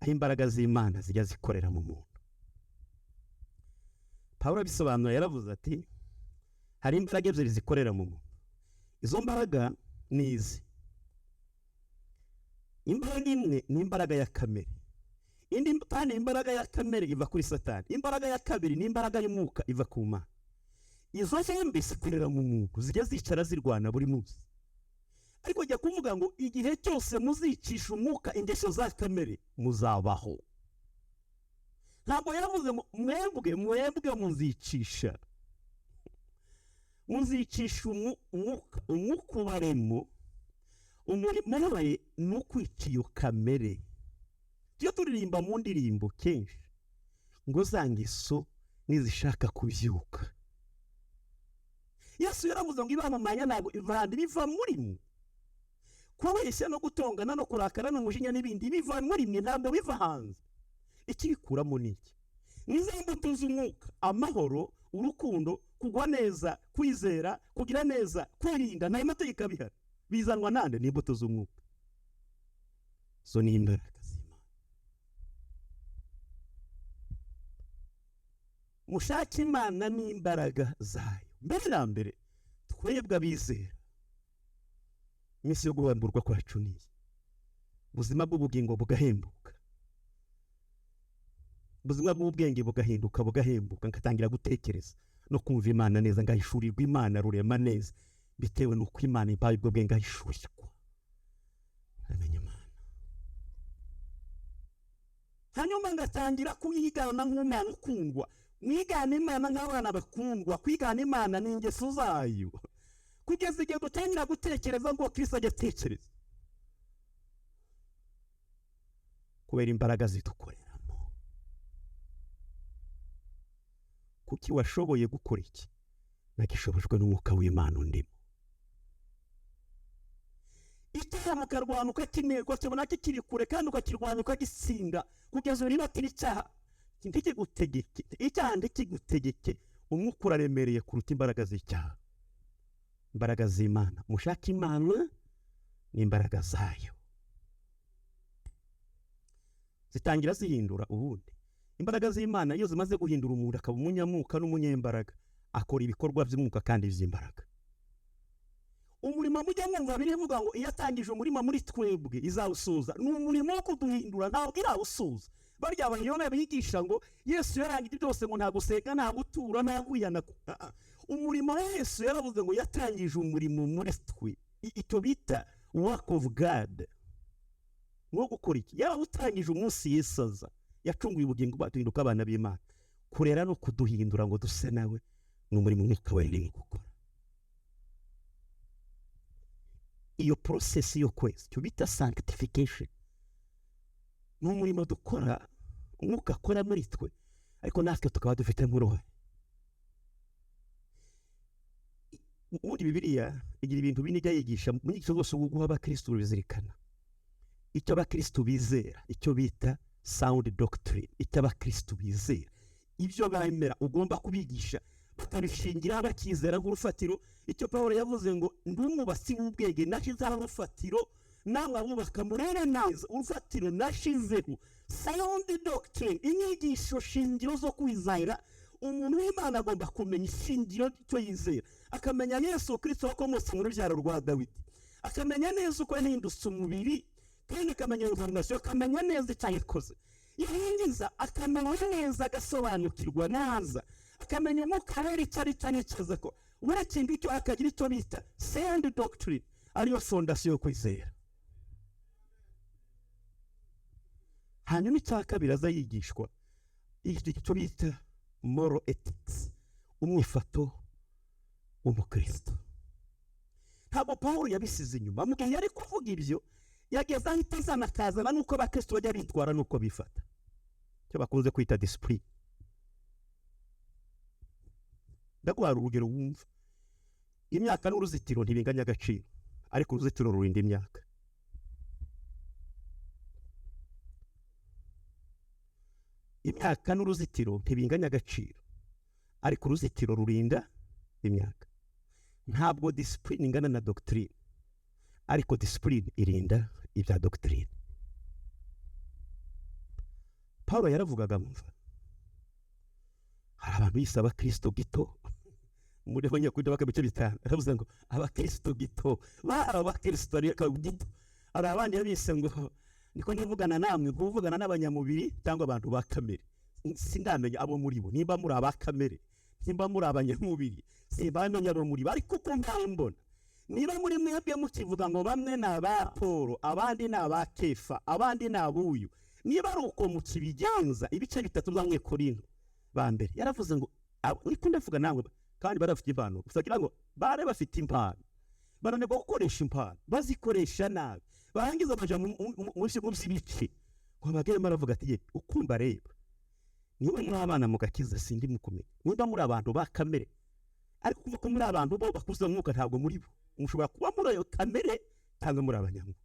aho imbaraga z'Imana zijya zikorera mu muntu, Pawulo abisobanura yaravuze ati hari imbaraga ebyiri zikorera mu muntu. Izo mbaraga ni izi. Imbaraga imwe ni imbaraga ya kamere, indi kandi imbaraga ya kamere iva kuri Satani. Imbaraga ya kabiri ni imbaraga y'umwuka iva ku Mana. Izo zombi zikorera mu muntu, zijya zicara zirwana buri munsi. Ariko jya kuvuga ngo igihe cyose muzicisha umwuka ingeso za kamere muzabaho. Ntabwo yaravuze ngo mwebwe muzicisha, muzicisha umwuka, umwuka ubaremo. Umurimo wabaye ni ukwica iyo kamere. Tujya turirimba mu ndirimbo kenshi ngo za ngeso nizishaka kubyuka. Yesu yaravuze ngo ibamamanya ntabwo ivandi biva muri mwe. Kubeshya no gutongana no kurakara n'umujinya n'ibindi biva muri mwe, ntabwo biva hanze. Ikibikuramo ni iki? Ni za mbuto z'umwuka: amahoro, urukundo, kugwa neza, kwizera, kugira neza, kwirinda. N'ayo mategeko abihari bizanwa nande? Ni imbuto z'umwuka. Zo ni imbaraga z'Imana. Mushake Imana n'imbaraga zayo. Mbere na mbere twebwe abizera, iminsi yo guhemburwa kwacu ni iyi, ubuzima bw'ubugingo bugahembuka. Ubuzima bw'ubwenge bugahinduka, bugahembuka, ngatangira gutekereza no kumva Imana neza, ngahishurirwa Imana rurema neza, bitewe n'uko Imana impaye ubwo bwenge, ngahishurirwa nkamenya Imana. Hanyuma ngatangira kuyigana nk'umwana ukundwa, mwigana Imana nk'abana bakundwa. Kwigana Imana ni ingeso zayo, kugeza igihe dutangira gutekereza ngo Kristo ajya atekereza, kubera imbaraga zidukoreramo. Kuki washoboye gukora iki? Nagishobojwe n'umwuka w'Imana undimo. Icyaha ukarwana ukakinerwa, ukabona kikiri kure kandi ukakirwanya ukagisinda, kugeza ubu niba atari icyaha ntikigutegeke, icyaha ntikigutegeke. Umwuka uraremereye kuruta imbaraga z'icyaha. Imbaraga z'Imana, mushake Imana n'imbaraga zayo zitangira zihindura. Ubundi imbaraga z'Imana iyo zimaze guhindura umuntu akaba umunyamwuka n'umunyembaraga, akora ibikorwa by'umwuka kandi by'imbaraga. Umurimo mujya mwumva birivuga ngo iyo atangije umurimo muri twebwe izawusoza, ni umurimo wo kuduhindura, ntabwo irawusoza. Barya bayobora bigisha ngo Yesu yarangije byose, ngo nta gusenga, nta gutura, nta kwiyana. Umurimo wa Yesu yaravuze ngo yatangije umurimo muri twe, icyo bita work of God, wo gukora iki? Yarawutangije umunsi Yesu aza, yacunguye ubugingo bwacu, duhinduka abana b'Imana. Kurera no kuduhindura ngo duse nawe ni umurimo umwuka wera urimo gukora. Iyo process yo kweza, icyo bita sanctification, ni umurimo dukora, umwuka akora muri twe, ariko natwe tukaba dufitemo uruhare. Ubundi Bibiliya igira ibintu bine ijya yigisha mu nyigisho zose guha abakristo bizirikana. Icyo abakristo bizera, icyo bita sound doctrine, icyo abakristo bizera, ibyo bemera ugomba kubigisha bakabishingira bakizera nk'urufatiro. Icyo Pawulo yavuze ngo ndi umwubatsi w'ubwenge, nashizeho urufatiro, namwe abubaka murebe neza urufatiro nashizeho. Sound doctrine, inyigisho shingiro zo kwizera. Umuntu w'Imana agomba kumenya ishingiro ry'icyo yizera, akamenya Yesu Kristo wakomotse mu rubyaro rwa Dawidi, akamenya neza uko yahindutse umubiri, kandi akamenya incarnation, akamenya neza icyo yakoze, yarangiza akamenya neza, agasobanukirwa neza, akamenya umwuka wera icyo ari cyo n'icyo ko uretse icyo, akagira icyo bita sound doctrine, ariyo fondasiyo yo kwizera. Hanyuma icya kabiri aza yigishwa icyo bita moral ethics, umwifato w'umukristo. Ntabwo Pawulo yabisize inyuma, mu gihe yari kuvuga ibyo yageze aho itazana akazana n'uko abakristo bajya bitwara n'uko bifata, icyo bakunze kwita discipline. Ndaguha urugero wumva, imyaka n'uruzitiro ntibinganya agaciro, ariko uruzitiro rurinda imyaka. Imyaka n'uruzitiro ntibinganya agaciro, ariko uruzitiro rurinda imyaka. Ntabwo discipline ingana na doctrine, ariko discipline irinda ibya doctrine. Paulo yaravugaga, mva hari abantu bise abakristo gito muri abanyakundi bakabice bitanu, aravuze ngo abakristo gito bari abakristo gito. Hari abandi yabise ngo niko ndivugana namwe kuvugana n'abanyamubiri cyangwa abantu ba kamere, sindamenya abo muri bo, nimba muri aba kamere, nimba muri abanyamubiri, simbamenya abo muri bo, ariko uko mbona niba muri mwebwe mukivuga ngo bamwe ni aba Paul, abandi ni aba Kefa, abandi ni abuyu, niba ari uko mukibigenza, ibice bitatu bya Korinto ba mbere yaravuze ngo niko ndavuga namwe, kandi barafite impano gusa, kugira ngo bare bafite impano, bananirwa gukoresha impano, bazikoresha nabi, barangiza baja mu by'ibice. Ngo bagere baravuga ati ye ukumva reba, niba muri abana mugakiza sindi mukomeye, niba muri abantu ba kamere, ariko kuva ko muri abantu bo bakuze umwuka ntabwo muri bo, mushobora kuba muri ayo kamere cyangwa muri abanyamwuka.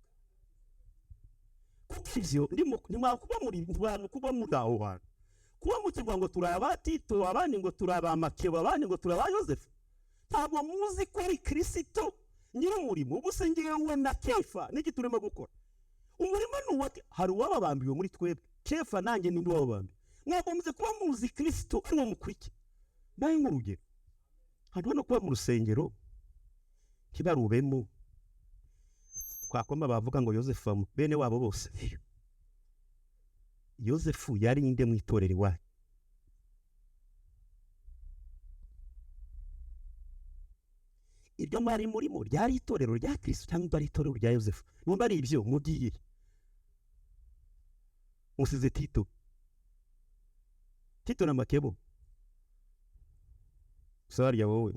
Kuko ivyo ntimwakuba muri kuba muri aho hantu, kuba mukivuga ngo turi aba Tito, abandi ngo turi aba Makeba, abandi ngo turi aba Yosefu, ntabwo muzi ko ari Kristo nyir'umurimo. Ubu se ngewe na Kefa n'iki turimo gukora? Umurimo ni uwa hari uwababambiwe muri twebwe, Kefa nanjye ni uwababambiwe. Mwagombye kuba muzi Kristo ari wo mukurikira. Mbaye nk'urugero, hariho no kuba mu rusengero ntibarubemo, twakoma bavuga ngo Yosefu bene wabo bose. Yosefu yari inde mu itorero iwanyu? Iryo mwari murimo ryari itorero rya Kristo cyangwa ari itorero rya Yosefu? Nimba ari ibyo mugiye musize Tito, Tito na Makebo sarya wowe.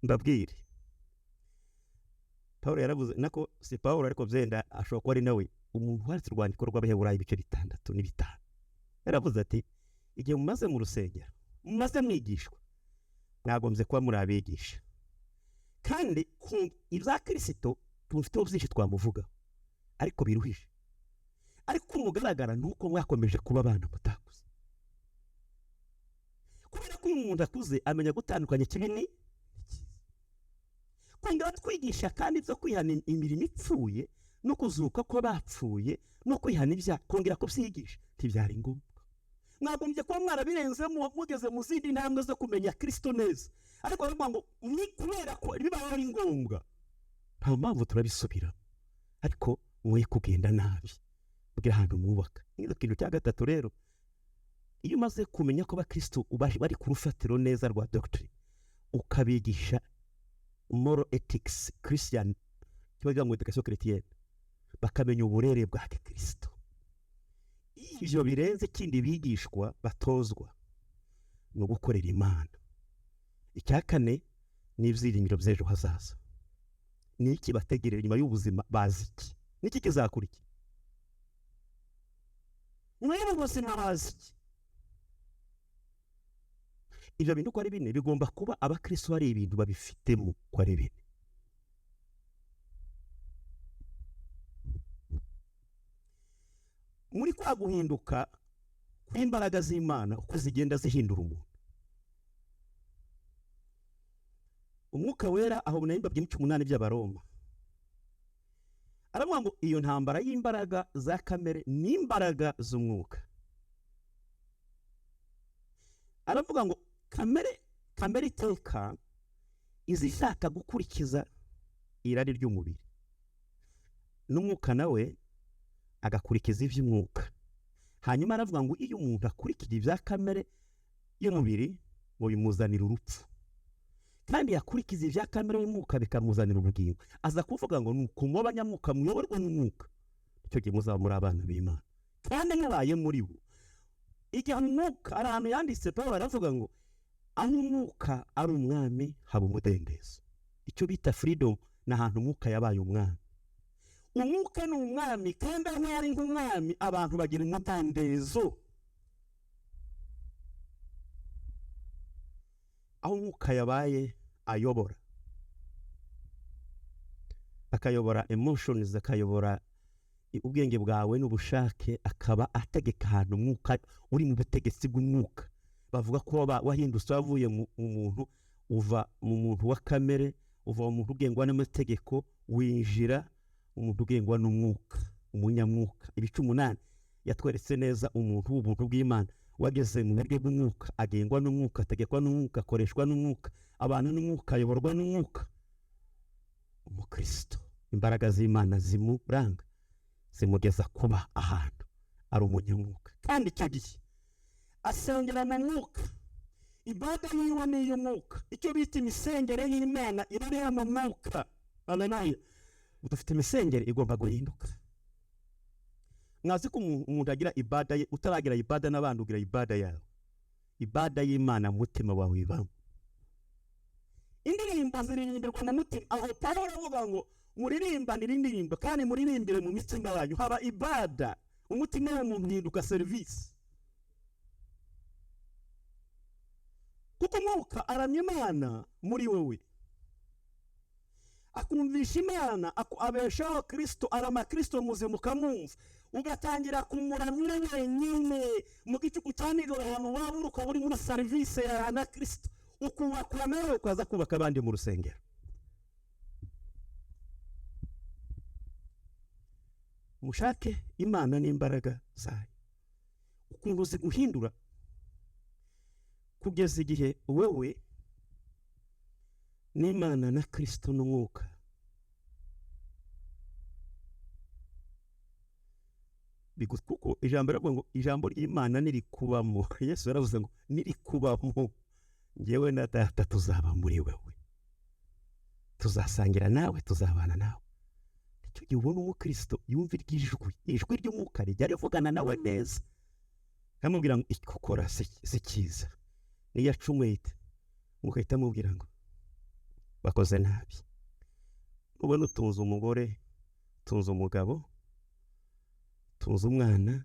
Mbabwire, Pawulo yaravuze, nako si Pawulo ariko byenda ashobora kuba ari nawe umuntu wanditse urwandiko rw'Abaheburayo ibice 6 na 5, yaravuze ati igihe mumaze mu rusengero, mumaze mwigishwa, mwagombye kuba muri abigisha, kandi ibya Kristo tubifiteho byinshi twamuvuga ariko biruhije, ariko mugaragara ni uko mwakomeje kuba abana mutakuze. Kubera ko uyu muntu akuze amenya gutandukanya ikibi n'icyiza. Kwenda batwigisha kandi ibyo kwihana imirimo ipfuye no kuzuka ko bapfuye no kwihana ibyaha, kongera kubyigisha ntibyari ngombwa. Mwagombye kuba mwarabirenzemo mugeze mu zindi ntambwe zo kumenya Kristo neza, ariko baravuga ngo ni kubera ko bibaye ari ngombwa, nta mpamvu turabisubira, ariko mwoye kugenda nabi bwira ahantu mwubaka. Nk'icyo kintu cya gatatu rero, iyo umaze kumenya ko abakristo bari ku rufatiro neza rwa doctrine, ukabigisha moral ethics Christian, kibagira ngo education chrétienne, bakamenya uburere bwa Kristo. Ibyo birenze ikindi bigishwa batozwa ni ugukorera Imana. Icya kane ni ibyiringiro by'ejo hazaza. Ni iki bategereje nyuma y'ubuzima? Bazi iki? Niki kizakura iki nyuma y'ubuzima? Bazi iki? Ibyo bintu uko ari bine bigomba kuba abakristo hari ibintu babifitemo uko ari bine. Muri kwa guhinduka kw'imbaraga z'Imana uko zigenda zihindura umuntu, Umwuka Wera aho nari mbabwiye mu 8 by'Abaroma, aravuga ngo iyo ntambara y'imbaraga za kamere n'imbaraga z'umwuka. Aravuga ngo kamere iteka izishaka gukurikiza irari ry'umubiri, n'umwuka nawe agakurikiza iby'umwuka. Hanyuma aravuga ngo iyo umuntu akurikije ibya kamere y'umubiri ngo bimuzanira urupfu, kandi yakurikiza ibya kamere y'umwuka bikamuzanira ubugingo. Aza kuvuga ngo nuko muba abanyamwuka muyoborwa n'umwuka, icyo gihe muzaba muri abana b'Imana kandi mubaye muri bo. Igihe umwuka ari ahantu yanditse, Pawulo aravuga ngo aho umwuka ari umwami haba umudendezo. Icyo bita freedom ni ahantu umwuka yabaye umwami. Umwuka ni umwami, kandi aho ari nk'umwami abantu bagira umudendezo. Aho umwuka yabaye ayobora, akayobora emotions, akayobora ubwenge bwawe n'ubushake, akaba ategeka ahantu umwuka uri mu butegetsi bw'umwuka. Bavuga ko wahindutse wavuye mu muntu, uva mu muntu wa kamere, uva mu muntu ugengwa n'amategeko, winjira umuntu ugengwa n'umwuka, umunyamwuka. Ibice 8 yatweretse neza umuntu w'ubuntu bw'Imana wageze mu buryo bw'umwuka, agengwa n'umwuka, ategekwa n'umwuka, akoreshwa n'umwuka, abana n'umwuka, ayoborwa n'umwuka. Umukristo imbaraga z'Imana zimuranga zimugeza kuba ahantu ari umunyamwuka, kandi icyo gihe asengera mu mwuka. Ibada yiwe ni iy'umwuka, icyo bita imisengere y'Imana irareba mu mwuka. Haleluya! Dufite imisengere igomba guhinduka. Mwazi ko umuntu agira ibada ye, utaragira ibada n'abandi ugira ibada yawe. Ibada y'Imana mu mutima wawe ibamo. Indirimbo ziririmbirwa mu mutima. Aho Pawulo aravuga ngo muririmbanire indirimbo kandi muririmbire mu mitima yanyu. Haba ibada, umutima w'umuntu uhinduka serivisi. Kuko umwuka aramya Imana muri wewe, akumvisha Imana, abeshaho Kristo, arama Kristo muzima ukamwumva, ugatangira kumuramya wenyine mu gicuku cya nijoro, ahantu waba uri ukaba uri muri serivisi ya na Kristo, ukubaka nawe ukaza kubaka abandi mu rusengero. Mushake Imana n'imbaraga zayo, ukuntu ziguhindura kugeza igihe wewe n'Imana na Kristo n'umwuka Kuko ijambo riravuga ngo ijambo ry'Imana nirikubamo. Yesu yaravuze ngo nirikubamo, njyewe na Data tuzaba muri wewe, tuzasangira nawe, tuzabana nawe. Icyo gihe ubona umukristo yumva iry'ijwi, ijwi ry'umwuka rijya rivugana nawe neza, akamubwira ngo icyo ukora si cyiza. Niyo acumuye ugahita amubwira ngo bakoze nabi. Ubona utunze umugore, utunze umugabo, utunze umwana,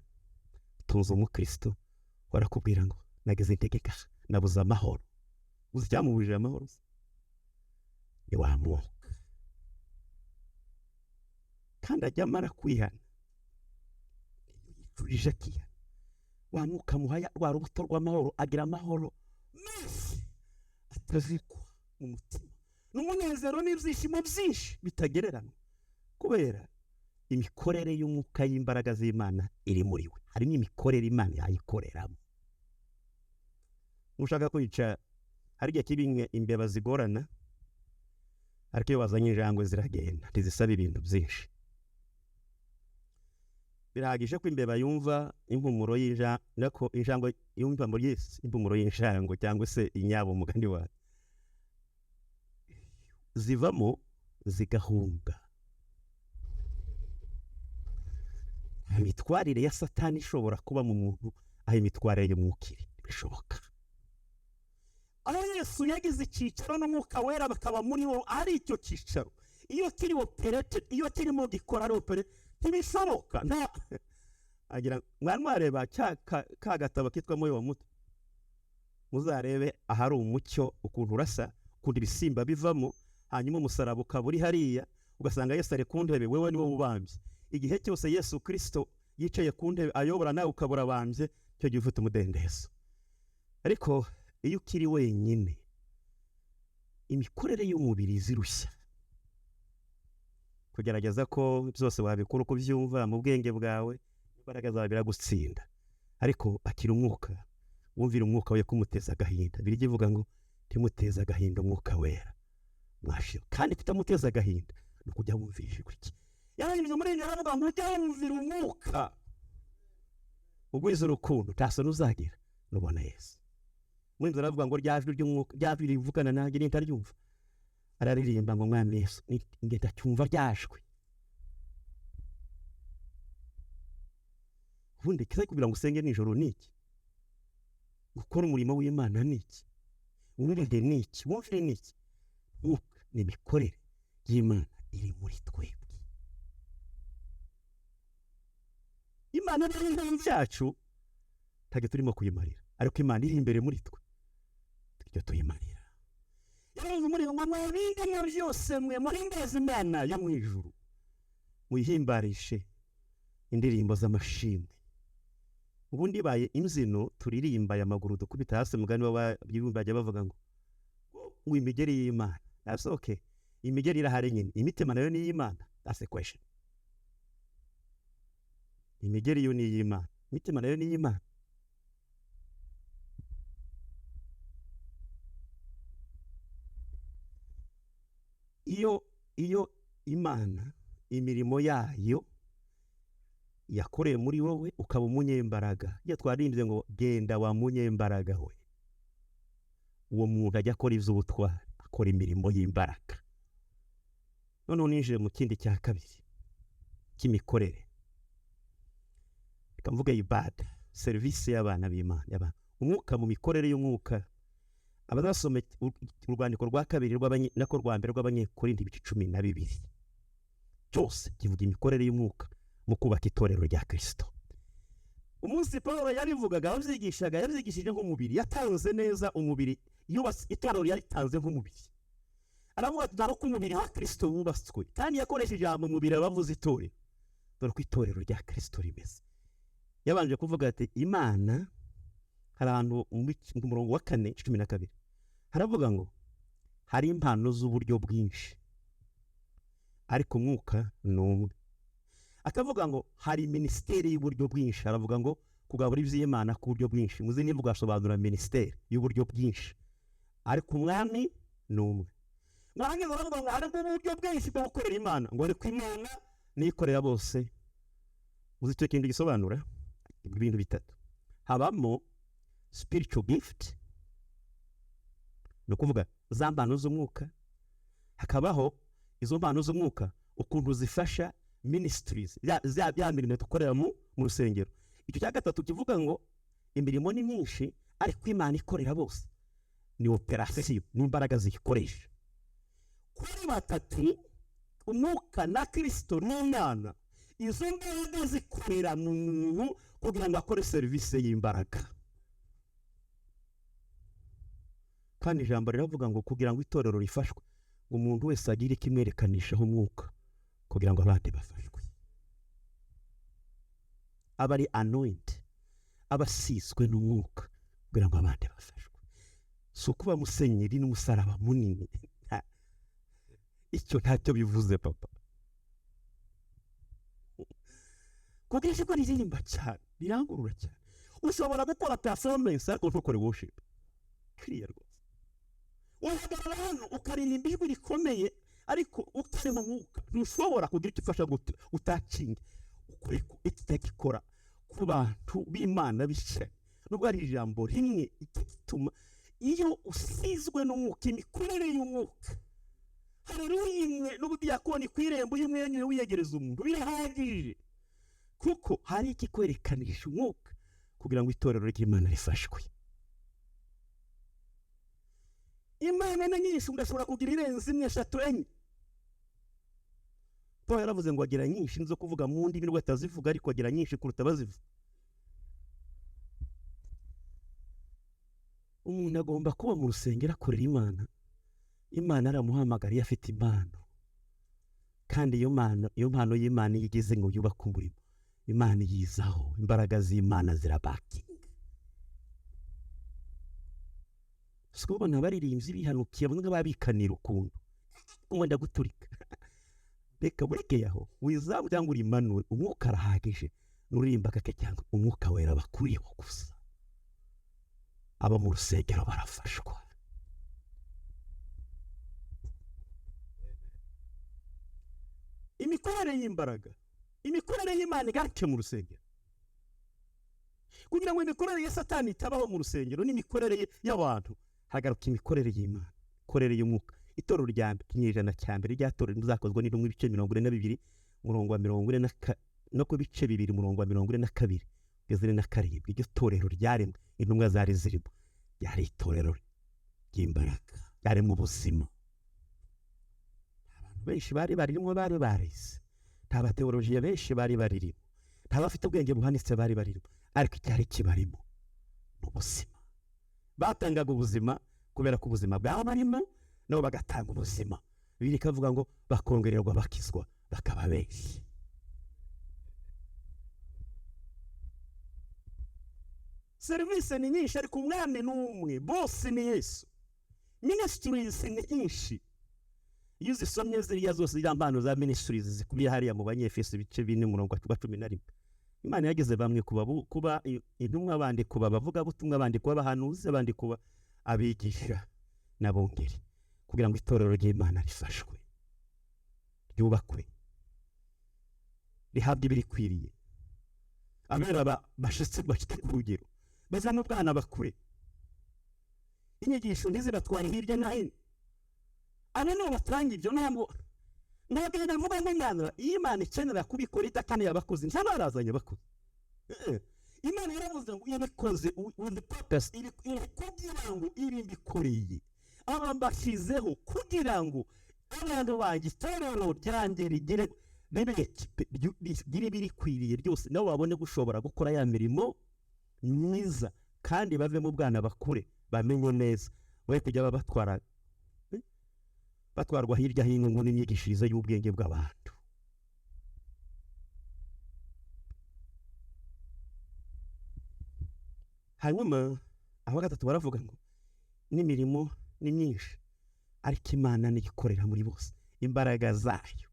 utunze umukristo, barakubwira ngo nageze integeka, nabuze amahoro. Uzi icyamubujije amahoro? Ni wa mwuka. Kandi ajya amara kwihana, yicurije akihana, wa mwuka muhaya rwa rubuto rw'amahoro, agira amahoro menshi atazikwa mu mutima, n'umunezero n'ibyishimo byinshi bitagereranywa, kubera imikorere y'umwuka y'imbaraga z'Imana iri muri we. Harimo imikorere Imana yayikoreramo. Ushaka kwica, hari igihe kiba imbeba zigorana, ariko iyo wazanye injangwe ziragenda, ntizisaba ibintu byinshi. Birahagije ko imbeba yumva impumuro y'injangwe, injangwe yumva muri impumuro y'injangwe cyangwa se inyabo mugani wawe, zivamo zigahunga. Imitwarire ya Satani ishobora kuba mu muntu, aho imitwarire y'umwuka iri bishoboka. Aho Yesu yagize icyicaro n'umwuka wera bakaba muri wo, ari icyo cyicaro iyo kiri operate, iyo kirimo gikora ari operate, ntibishoboka. Nta agira mwari mwareba ka gatabo kitwa Moyo wa Muto, muzarebe ahari umucyo ukuntu urasa, ukuntu ibisimba bivamo, hanyuma umusaraba ukaba uri hariya, ugasanga Yesu ari ku ntebe, wewe niwe ubambye. Igihe cyose Yesu Kristo yicaye ku ntebe ayobora, nawe ukabura abambye, icyo gihe ufite umudendezo. Ariko iyo ukiri wenyine, imikorere y'umubiri izirushya kugerageza ko byose wabikora uko ubyumva mu bwenge bwawe, imbaraga zawe biragutsinda. Ariko akira umwuka, wumvira umwuka we kumuteza agahinda. Bibiliya ivuga ngo ntimuteze agahinda umwuka wera mwashira. Kandi kutamuteza agahinda ni ukujya wumvira ijwi rye. Yaranyuze muri iyi aravuga ngo ujya wumvira umwuka, ugwiza urukundo, nta soni uzagira nubona Yesu. Muri inzu aravuga ngo rya jwi ry'umwuka, rya jwi rivugana nanjye nintaryumva. Araririmba ngo Mwami Yesu, ngenda cyumva ryajwi. Ubundi kiza kugira ngo usenge nijoro ni iki? Gukora umurimo w'Imana ni iki? Wumvire ni iki? Wumvire ni iki? Umwuka ni imikorere y'Imana iri muri twebwe. Imana iri imbere yacu, ntabwo turimo kuyimarira, ariko Imana iri imbere muri twe, tujya tuyimarira. Yaravuze muri ngo mwabinde mwe byose mwe muhimbaze Imana yo mu ijuru, muyihimbarishe indirimbo z'amashimwe. Ubundi baye imbyino turirimba aya maguru dukubita hasi, mugani bajya bavuga ngo imigeri y'Imana. That's okay, imigeri irahari nyine, imitima nayo ni iy'Imana. That's the question. Imigeri yo ni iy'Imana, imitima nayo ni iy'Imana. Iyo Imana imirimo yayo yakoreye muri wowe ukaba umunyembaraga, iyo twaririmbye ngo genda wa munyembaraga we, uwo muntu ajya akora iby'ubutwari, akora imirimo y'imbaraga. Noneho ninjiye mu kindi cya kabiri cy'imikorere, reka mvuge ibada, serivisi y'abana b'Imana, umwuka mu mikorere y'umwuka. Abazasoma urwandiko rwa kabiri nako rwa mbere rw'Abanyekorinto ibice 12 cyose kivuga imikorere y'umwuka mu kubaka itorero rya Kristo. Umunsi Paulo yarivugaga, yabyigishaga, yabyigishije nk'umubiri, yatanze neza umubiri, yubatse itorero yaritanze nk'umubiri. Aravuga ati dore ko umubiri wa Kristo wubatswe, kandi yakoresheje ijambo umubiri abavuze itorero. Dore ko itorero rya Kristo rimeze. Yabanje kuvuga ati Imana, hari ahantu mu murongo wa 4 12 haravuga ngo hari impano z'uburyo bwinshi, ariko umwuka ni umwe. Akavuga ngo hari minisiteri y'uburyo bwinshi, aravuga ngo kugabura iby'Imana ku buryo bwinshi. Muzi niba ugasobanura minisiteri y'uburyo bwinshi, ariko umwami ni umwe. Mwarangiza baravuga ngo hari uburyo bwinshi bwo gukorera Imana, ngo ariko Imana niyikorera bose Uzi icyo kintu gisobanura? Ibintu bitatu. Habamo spiritual gift, ni ukuvuga za mpano z'umwuka. Hakabaho izo mpano z'umwuka ukuntu zifasha ministries, ya mirimo dukorera mu rusengero. Icyo cya gatatu kivuga ngo imirimo ni myinshi, ariko Imana ikorera bose, ni operasiyo n'imbaraga ziyikoresha. Kuri batatu, umwuka na Kirisito n'Umwana, izo mbaraga zikorera mu muntu kugira ngo akore serivisi y'imbaraga. Kandi ijambo riravuga ngo kugira ngo itorero rifashwe, umuntu wese agire ikimwerekanishaho umwuka kugira ngo abandi bafashwe. Aba ari anointed, aba asizwe n'umwuka kugira ngo abandi bafashwe. Si ukuba musenyeri n'umusaraba munini, icyo ntacyo bivuze papa. Kuko ijwi ririmba cyane, rirangurura cyane, ushobora gukora performance ariko ntukore worship. Clear rwose. Uhagarara hano ukaririmba ijwi rikomeye, ariko utari mu mwuka ntushobora kugira icyo ufasha utakinga. Ikijya gikora ku bantu b'Imana bicaye, nubwo ari ijambo rimwe, icyo gituma iyo usizwe n'umwuka, imikorere y'umwuka, hareruya imwe n'ubudiyakoni ku irembo, iyo umwenyuye wiyegereza umuntu birahagije, kuko hari ikikwerekanisha umwuka kugira ngo itorero ry'Imana rifashwe. Imana ni nyinshi, udashobora kugira irenze imwe, eshatu, enye. Paul yaravuze ngo agira nyinshi nizo kuvuga mu ndimi, nubwo atazivuga, ariko agira nyinshi kuruta abazivuga. Umuntu agomba kuba mu rusengero akorera Imana. Imana aramuhamagara iyo afite impano, kandi iyo mpano y'Imana iyo igeze ngo yubake umurimo, Imana yizaho, imbaraga z'Imana zirabakinga. Si kubona abaririmbyi bihanukiye bamwe babikanira ukuntu wenda guturika, reka burekeye aho wizamu cyangwa urimanure, umwuka arahagije, nuririmba kake cyangwa umwuka wera bakuriyeho gusa. Abo mu rusengero barafashwa. Imikorere y'imbaraga, imikorere y'Imana igaruke mu rusengero, kugira ngo imikorere ya Satani itabaho mu rusengero n'imikorere y'abantu, hagaruka imikorere y'Imana, imikorere y'umwuka. Itorero rya kinyejana cya mbere ryatorero rizakozwe n'intumwa, ibice 42 umurongo wa 40 no ku bice 2 umurongo wa 42 kugeza 47. Iryo torero ryaremwe intumwa zari zirimo, ryari itorero ry'imbaraga, ryaremwe ubuzima. Abantu benshi bari baririmo bari barize, nta bateolojiya benshi bari baririmo, nta bafite ubwenge buhanitse bari baririmo, ariko icyari kibarimo ni ubuzima. Batangaga ubuzima kubera ko ubuzima bwaba barimo, nabo bagatanga ubuzima. Bibiliya ikavuga ngo bakongererwa bakizwa bakaba benshi. Serivisi ni nyinshi, ariko umwami ni umwe, bose ni Yesu. Ministries ni nyinshi, iyo uzisomye ziriya zose, ziriya mpano za ministries zikubiye hariya mu Banyefeso ibice 4 umurongo wa 11. Imana yageze bamwe kuba intumwa, abandi kuba abavugabutumwa, abandi kuba abahanuzi, abandi kuba abigisha n'abungeri, kugira ngo itorero ry'Imana rifashwe, ryubakwe, rihabwe ibirikwiriye. Abera bashitse bashite ku rugero, bazana ubwana bakure, inyigisho ntizibatware hirya no hino. Aba nibo batanga ibyo, ntabwo navuga ngo Imana, iyo Imana ikenera kubikora idakeneye abakozi, ntabwo barazanye abakozi. Imana yaravuze ngo yabikoze with the purpose, iri kugira ngo ibi mbikoreye, aba mbashyizeho kugira ngo abantu banjye, itorero ryanjye rigire ibirikwiriye ryose, nabo babone gushobora gukora ya mirimo myiza, kandi bave mu bwana bakure, bamenye neza, we kujya babatwara batwarwa hirya hino ngo n'imyigishirize y'ubwenge bw'abantu. Hanyuma aba gatatu baravuga ngo n'imirimo ni myinshi, ariko Imana niyo ikorera muri bose. Imbaraga zayo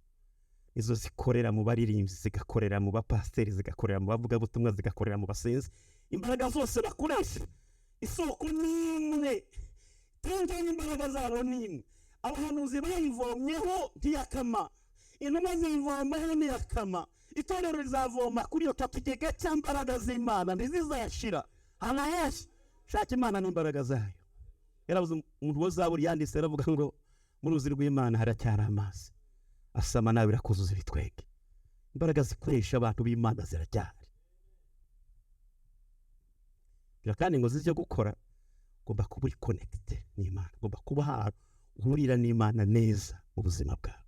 izo zikorera mu baririmbyi, zigakorera mu bapasiteri, zigakorera mu bavugabutumwa, zigakorera mu basenzi. Imbaraga zose bakoresha, isoko ni imwe, kandi imbaraga zabo ni imwe. Abahanuzi bayivomyeho ntiyakama, Intumwa zivoma niyakama, itorero rizavoma kuri iyo kigega cy'imbaraga z'Imana, ntizizashira. Hanaheshi shaka Imana n'imbaraga zayo. Yaravuze umuntu wa Zaburi yanditse aravuga ngo mu ruzi rw'Imana haracyari amazi asama nawe irakuzuza ibitwenge. Imbaraga zikoresha abantu b'Imana ziracyahari. Kandi ngo zijye gukora, ugomba kuba uri connected n'Imana, ugomba kuba ahantu uhurira n'Imana neza mu buzima bwawe.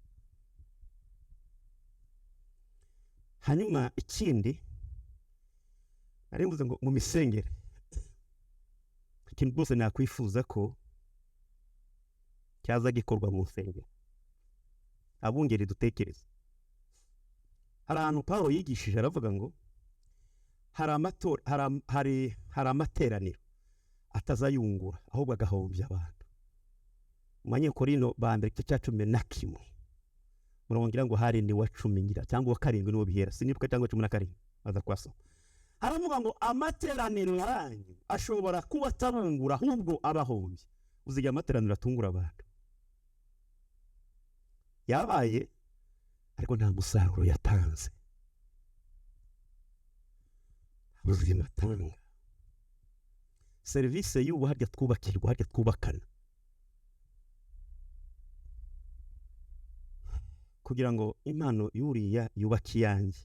Hanyuma ikindi nari mvuze ngo mu misengere, ikintu rwose nakwifuza ko cyaza gikorwa mu nsengero, abungeri dutekereze. Hari ahantu Pawulo yigishije aravuga ngo hari amateraniro atazayungura ahubwo agahombya abantu. Mu Banyekorinto ba mbere igice cya 11 murongera ngo hari ni wa 10 ngira cyangwa wa 7 niwo bihera, sinibuka, cyangwa 17 baza kwasoma. Haravuga ngo amateraniro yanyu ashobora kuba atabungura ahubwo abahombye. Uziga amateraniro atungura abantu yabaye, ariko nta musaruro yatanze, ubuzima atanga. Serivisi y'ubu harya twubakirwa, harya twubakana, kugira ngo impano y'uriya yubake iyanjye,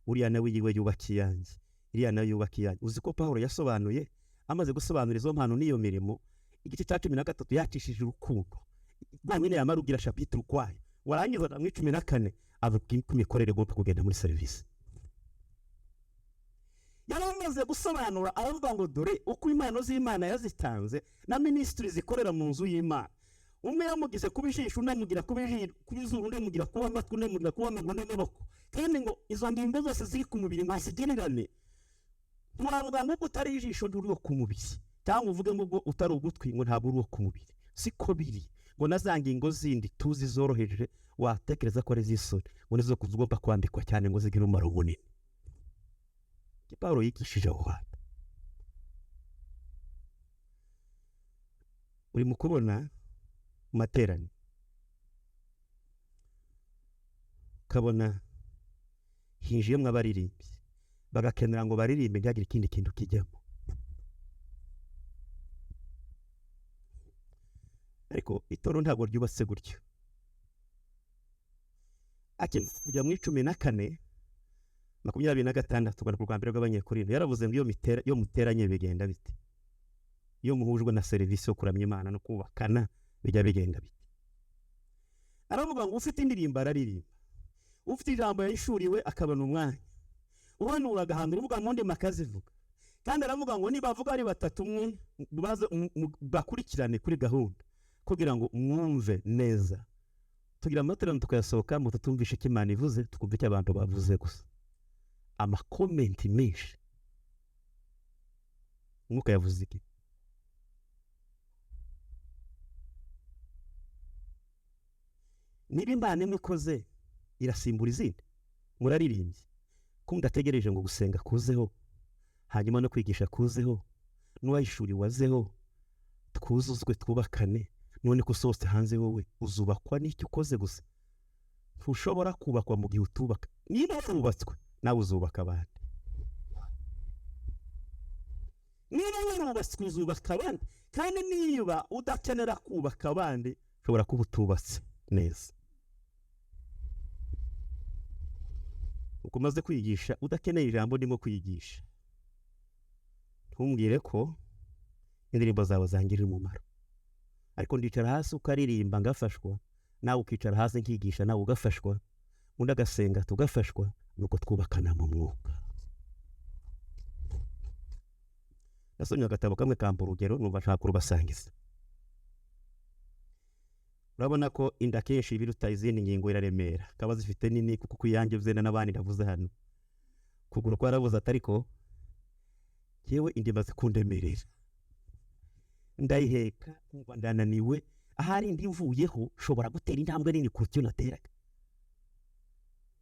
uriya nawe yiwe yubake iyanjye, iriya nawe yubake iyanjye. Uzi ko Pawulo yasobanuye, amaze gusobanura izo mpano n'iyo mirimo, igice cya 13 yacishije urukundo rwonyine, yamara ugira chapitre ukwayo, warangiza mu 14 avuga uko imikorere igomba kugenda muri serivisi. Yari amaze gusobanura aravuga ngo dore uko impano z'Imana yazitanze na minisitiri zikorera mu nzu y'Imana. Umwe yamugize kuba ijisho, undi amugira kuba izuru, undi amugira kuba amatwi, undi amugira kuba amaguru n'amaboko. Kandi ngo izo ngingo zose ziri ku mubiri ntazigererane. Ntiwavuga ngo utari ijisho nturi uwo ku mubiri, cyangwa uvuge ngo ubwo utari ugutwi ngo ntabwo uri uwo ku mubiri. Siko biri. Ngo na za ngingo zindi tuzi zoroheje watekereza ko ari iz'isoni, ngo nizo ugomba kwambikwa cyane ngo zigire umumaro munini. Pawulo yigishije aho hantu. Uri mu kubona mu materaniro, ukabona hinjiyemo abaririmbyi bagakenera ngo baririmbe ntihagire ikindi kintu kijyamo. Ariko itorero ntabwo ryubatse gutyo. Kujya mu 14 26 ku rwa mbere rw'Abanyekorinto yaravuze ngo iyo muteranye bigenda bite, iyo muhujwe na serivisi yo kuramya Imana no kubakana bijya bigenda bite. Aravuga ngo ufite indirimbo araririmba, ufite ijambo yahishuriwe akabona umwanya, uhanura agahanura, uvuga mu ndimi akazivuga. Kandi aravuga ngo nibavuga ari batatu umwe bakurikirane kuri gahunda kugira ngo mwumve neza. Tugira amateraniro tukayasohokamo tutumvishe icyo Imana ivuze, tukumva icyo abantu bavuze gusa. Amakomenti menshi. Umwuka yavuze iki? Niba Imana imwe ikoze irasimbura izindi. Muraririmbye ko mudategereje ngo gusenga kuzeho, hanyuma no kwigisha kuzeho, n'uwayishuriwe azeho, twuzuzwe twubakane. None ko usohotse hanze wowe uzubakwa n'icyo ukoze gusa. Ntushobora kubakwa mu gihe utubaka. Niba wubatswe nawe uzubaka abandi. Niba warubatswe uzubaka abandi. Kandi niba udakenera kubaka abandi, ushobora kuba utubatse neza. Uko umaze kwigisha udakeneye ijambo ndimo kwigisha, ntumbwire ko indirimbo zawe zangirira umumaro. Ariko ndicara hasi ukaririmba ngafashwa, nawe ukicara hasi nkigisha nawe ugafashwa, undi agasenga tugafashwa, nuko twubakana mu mwuka. Nasomye agatabo kamwe kampa urugero numva nshaka kurubasangiza. Urabona ko inda kenshi ibiruta izindi ngingo iraremera, kaba zifite nini kuko kuyange byenda n'abandi ndavuze hano. Kuguru kwarabuze atariko yewe indi maze kundemerera, ndayiheka kumva ndananiwe, ahari indi mvuyeho nshobora gutera intambwe nini kuruta iyo nateraga.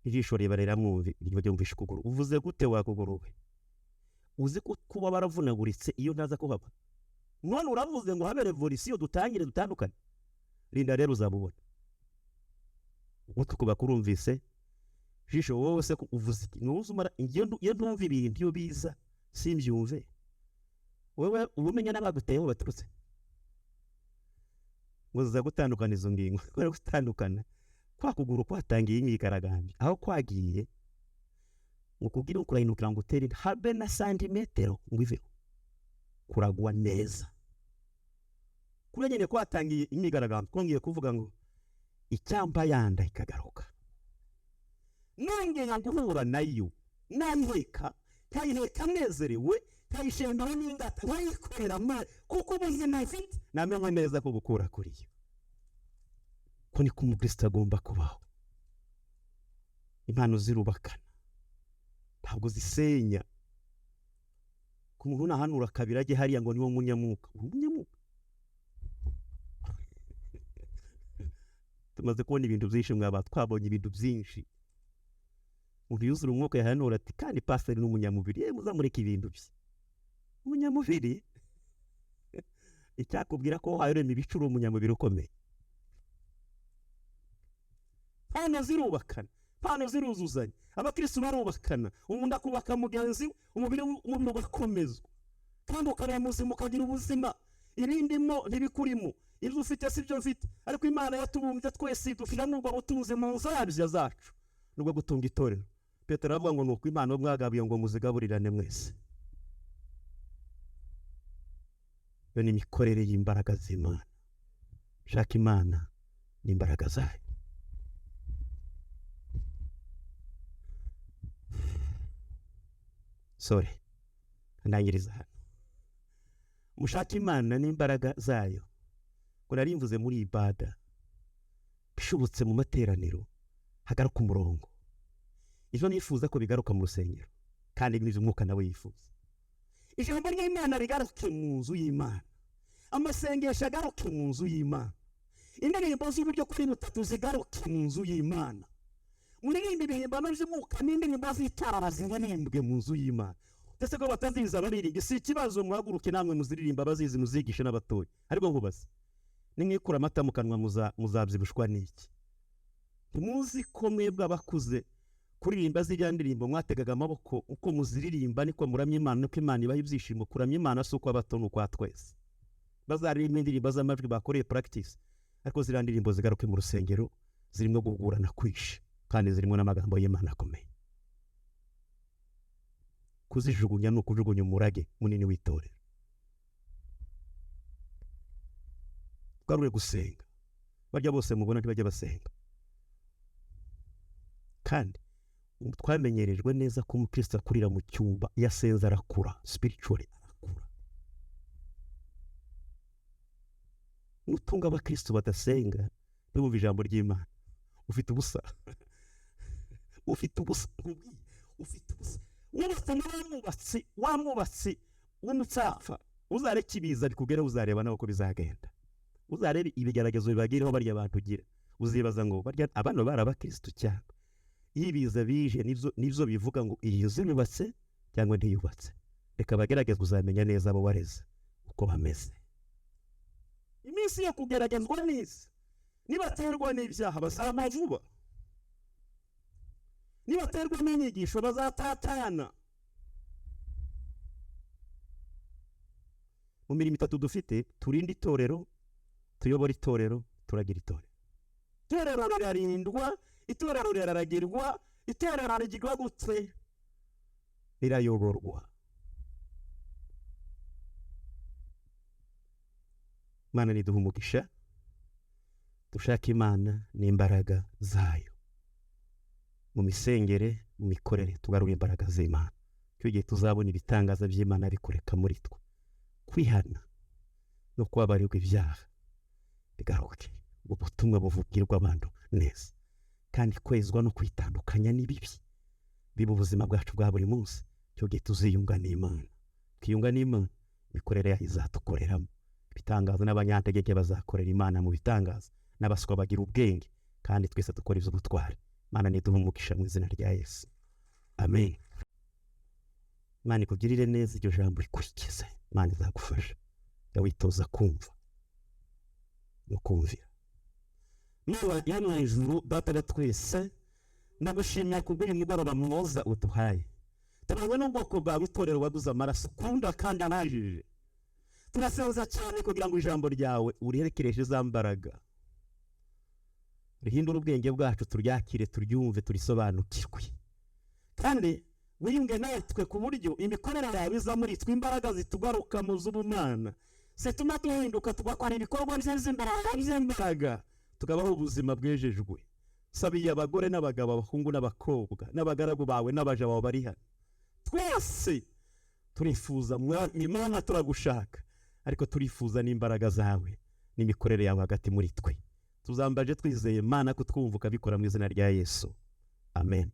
Ijisho riba riramwumva ryumvisha ukuguru. Uvuze gute wakuguruwe? Uzi ko kuba baravunaguritse iyo ntaza kuhaba? None uravuze ngo habe revolisiyo dutangire dutandukane. Rinda rero uzabubona. Ugutwi kuba kurumvise, jisho wowe se uvuze iki? Nuzi umara iyo ntumva ibintu iyo biza simbyumve, wowe uba umenya n'abaguteye aho baturutse. Ngo ziza gutandukana izo ngingo, kubera gutandukana kwa kuguru kwatangiye imyigaragambyo, aho kwagiye ngo kubwire kurahindukira ngo utere habe na santimetero ngo iveho, kuragwa neza. Kuri nyine kwatangiye imyigaragambyo, kongeye kuvuga ngo icyampa yanda ikagaruka, nongeye guhura nayo, nayiheka nkayiheka nezerewe, nkayishembera n'ingata, nkayikorera amari, kuko ubuzima mfite namenye neza ko gukura kuri yo. Ko niko umukristo agomba kubaho. Impano zirubakana, ntabwo zisenya. Ku muntu nahanura kabiri ajye hariya ngo niwo munyamuka, uri umunyamuka. Tumaze kubona ibintu byinshi, mwaba twabonye ibintu byinshi. Umuntu yuzura umwuka yahanura ati kandi pasiteri ni umunyamubiri, yewe muzamureke ibintu bye. Umunyamubiri icyakubwira ko wahaye urema ibicu uri umunyamubiri ukomeye. Impano zirubakana, impano ziruzuzanya, abakristo barubakana, umuntu akubaka mugenzi we, umubiri ugakomezwa kandi ukaba muzima, ukagira ubuzima. Ibindimo ntibikurimo, ibyo ufite si byo mfite, ariko Imana yatubumbye twese dufite n'ubwo butunzi mu nzabya zacu nubwo gutunga itorero. Petero aravuga ngo nuko Imana mwagabiye ngo muzigaburirane mwese. Iyo ni imikorere y'imbaraga z'Imana. Shaka Imana n'imbaraga zayo. Sorry, ndangiriza hano. Mushaka Imana n'imbaraga zayo. Ngo nari mvuze muri ibada, bishobotse mu materaniro hagaruka umurongo. Ivyo nifuza ko bigaruka mu rusengero, kandi n'ivyo umwuka nawe yifuza. Ijambo ry'Imana rigaruke mu nzu y'Imana, amasengesho agaruke mu nzu y'Imana, indirimbo z'uburyo kuri butatu zigaruke mu nzu y'Imana, muririmbe ibihimbano by'umwuka n'indirimbo z'itorero ziririmbwe mu nzu y'Imana. Ndetse ko batazizi abaririmba si ikibazo, muhaguruke namwe muziririmba, abazizi muzigishe n'abatoya. Ariko nkubaze, nimwikura amata mu kanwa muzabyibushwa n'iki? Ntimuzi ko mwebwe abakuze kuririmba ziriya ndirimbo mwategaga amaboko, uko muziririmba niko muramya Imana, niko Imana ibaha ibyishimo. Kuramya Imana si uko abato, ni ukwa twese. Bazaririmba indirimbo z'amajwi bakoreye practice, ariko ziriya ndirimbo zigaruke mu rusengero, zirimo guhugurana kwinshi kandi zirimo n'amagambo y'Imana akomeye. Kuzijugunya ni ukujugunya umurage munini w'itorero. Tugarure gusenga. Barya bose mubona ntibajya basenga, kandi twamenyerejwe neza ko umukristo akurira mu cyumba, iyo asenze arakura spiritually, arakura. Nutunga abakristo badasenga ntibumve ijambo ry'Imana, ufite ubusa. Ufite ubusa, ufite ubusa. Wubatse wa mwubatsi w'umutsapfa, uzareka ibiza bikugeraho, uzareba nawe uko bizagenda. Uzarebe ibigeragezo bibagiraho barya abantu ugira, uzibaza ngo barya abana bari abakristo cyane. Iyo ibiza bije nibyo bivuga ngo iyi nzu yubatse cyangwa ntiyubatse. Reka bagerageze, uzamenya neza abo wareze uko bameze. Iminsi yo kugeragezwa neza, nibaterwa n'ibyaha bazaba vuba, nibaterwa n'inyigisho bazatatana. Mu mirimo itatu dufite, turinde itorero, tuyobora itorero, turagira itorero. Itorero rirarindwa, itorero riraragirwa, itorero rigirwa gutse, rirayoborwa. Imana niduha umugisha, dushake Imana n'imbaraga zayo. Mu misengere, mu mikorere, tugarure imbaraga z'Imana. Icyo gihe tuzabona ibitangaza by'Imana bikoreka muri twe. Kwihana no kubabarirwa ibyaha bigaruke, ubutumwa buvugirwa abantu neza, kandi kwezwa no kwitandukanya n'ibibi biba ubuzima bwacu bwa buri munsi. Icyo gihe tuziyunga n'Imana, twiyunga n'Imana, imikorere yayo izatukoreramo ibitangaza, n'abanyantegeke bazakorera Imana mu bitangaza, n'abaswa bagira ubwenge, kandi twese dukora iby'ubutwari. Imana niduhe umugisha mu izina rya Yesu, amen. Imana ikugirire neza, iryo jambo rikurikize. Imana izagufasha, jya witoza kumva no kumvira. Niba yo mu ijuru, Data wa twese, ndagushimira kubw'uyu mugoroba mwiza uduhaye. Turabona n'ubwoko bwawe, itorero waguze amaraso, ukunda kandi anajije. Turasenza cyane kugira ngo ijambo ryawe uriherekereshe za mbaraga, rihindure ubwenge bwacu, turyakire, turyumve, turisobanukirwe, kandi wiyunge natwe ku buryo imikorere yawe iza muri twe, imbaraga zitugaruka mu z'ubumana zituma duhinduka, tugakora ibikorwa by'imbaraga, tukabaho ubuzima bwejejwe. Sabiye abagore n'abagabo, abahungu n'abakobwa, n'abagaragu bawe n'abaja bawe bari hano, twese turifuza, Mwami Imana, turagushaka, ariko turifuza n'imbaraga zawe n'imikorere yawe hagati muri twe. Tuzambaje twizeye, Mana, kutwumva ukabikora mu izina rya Yesu, amen.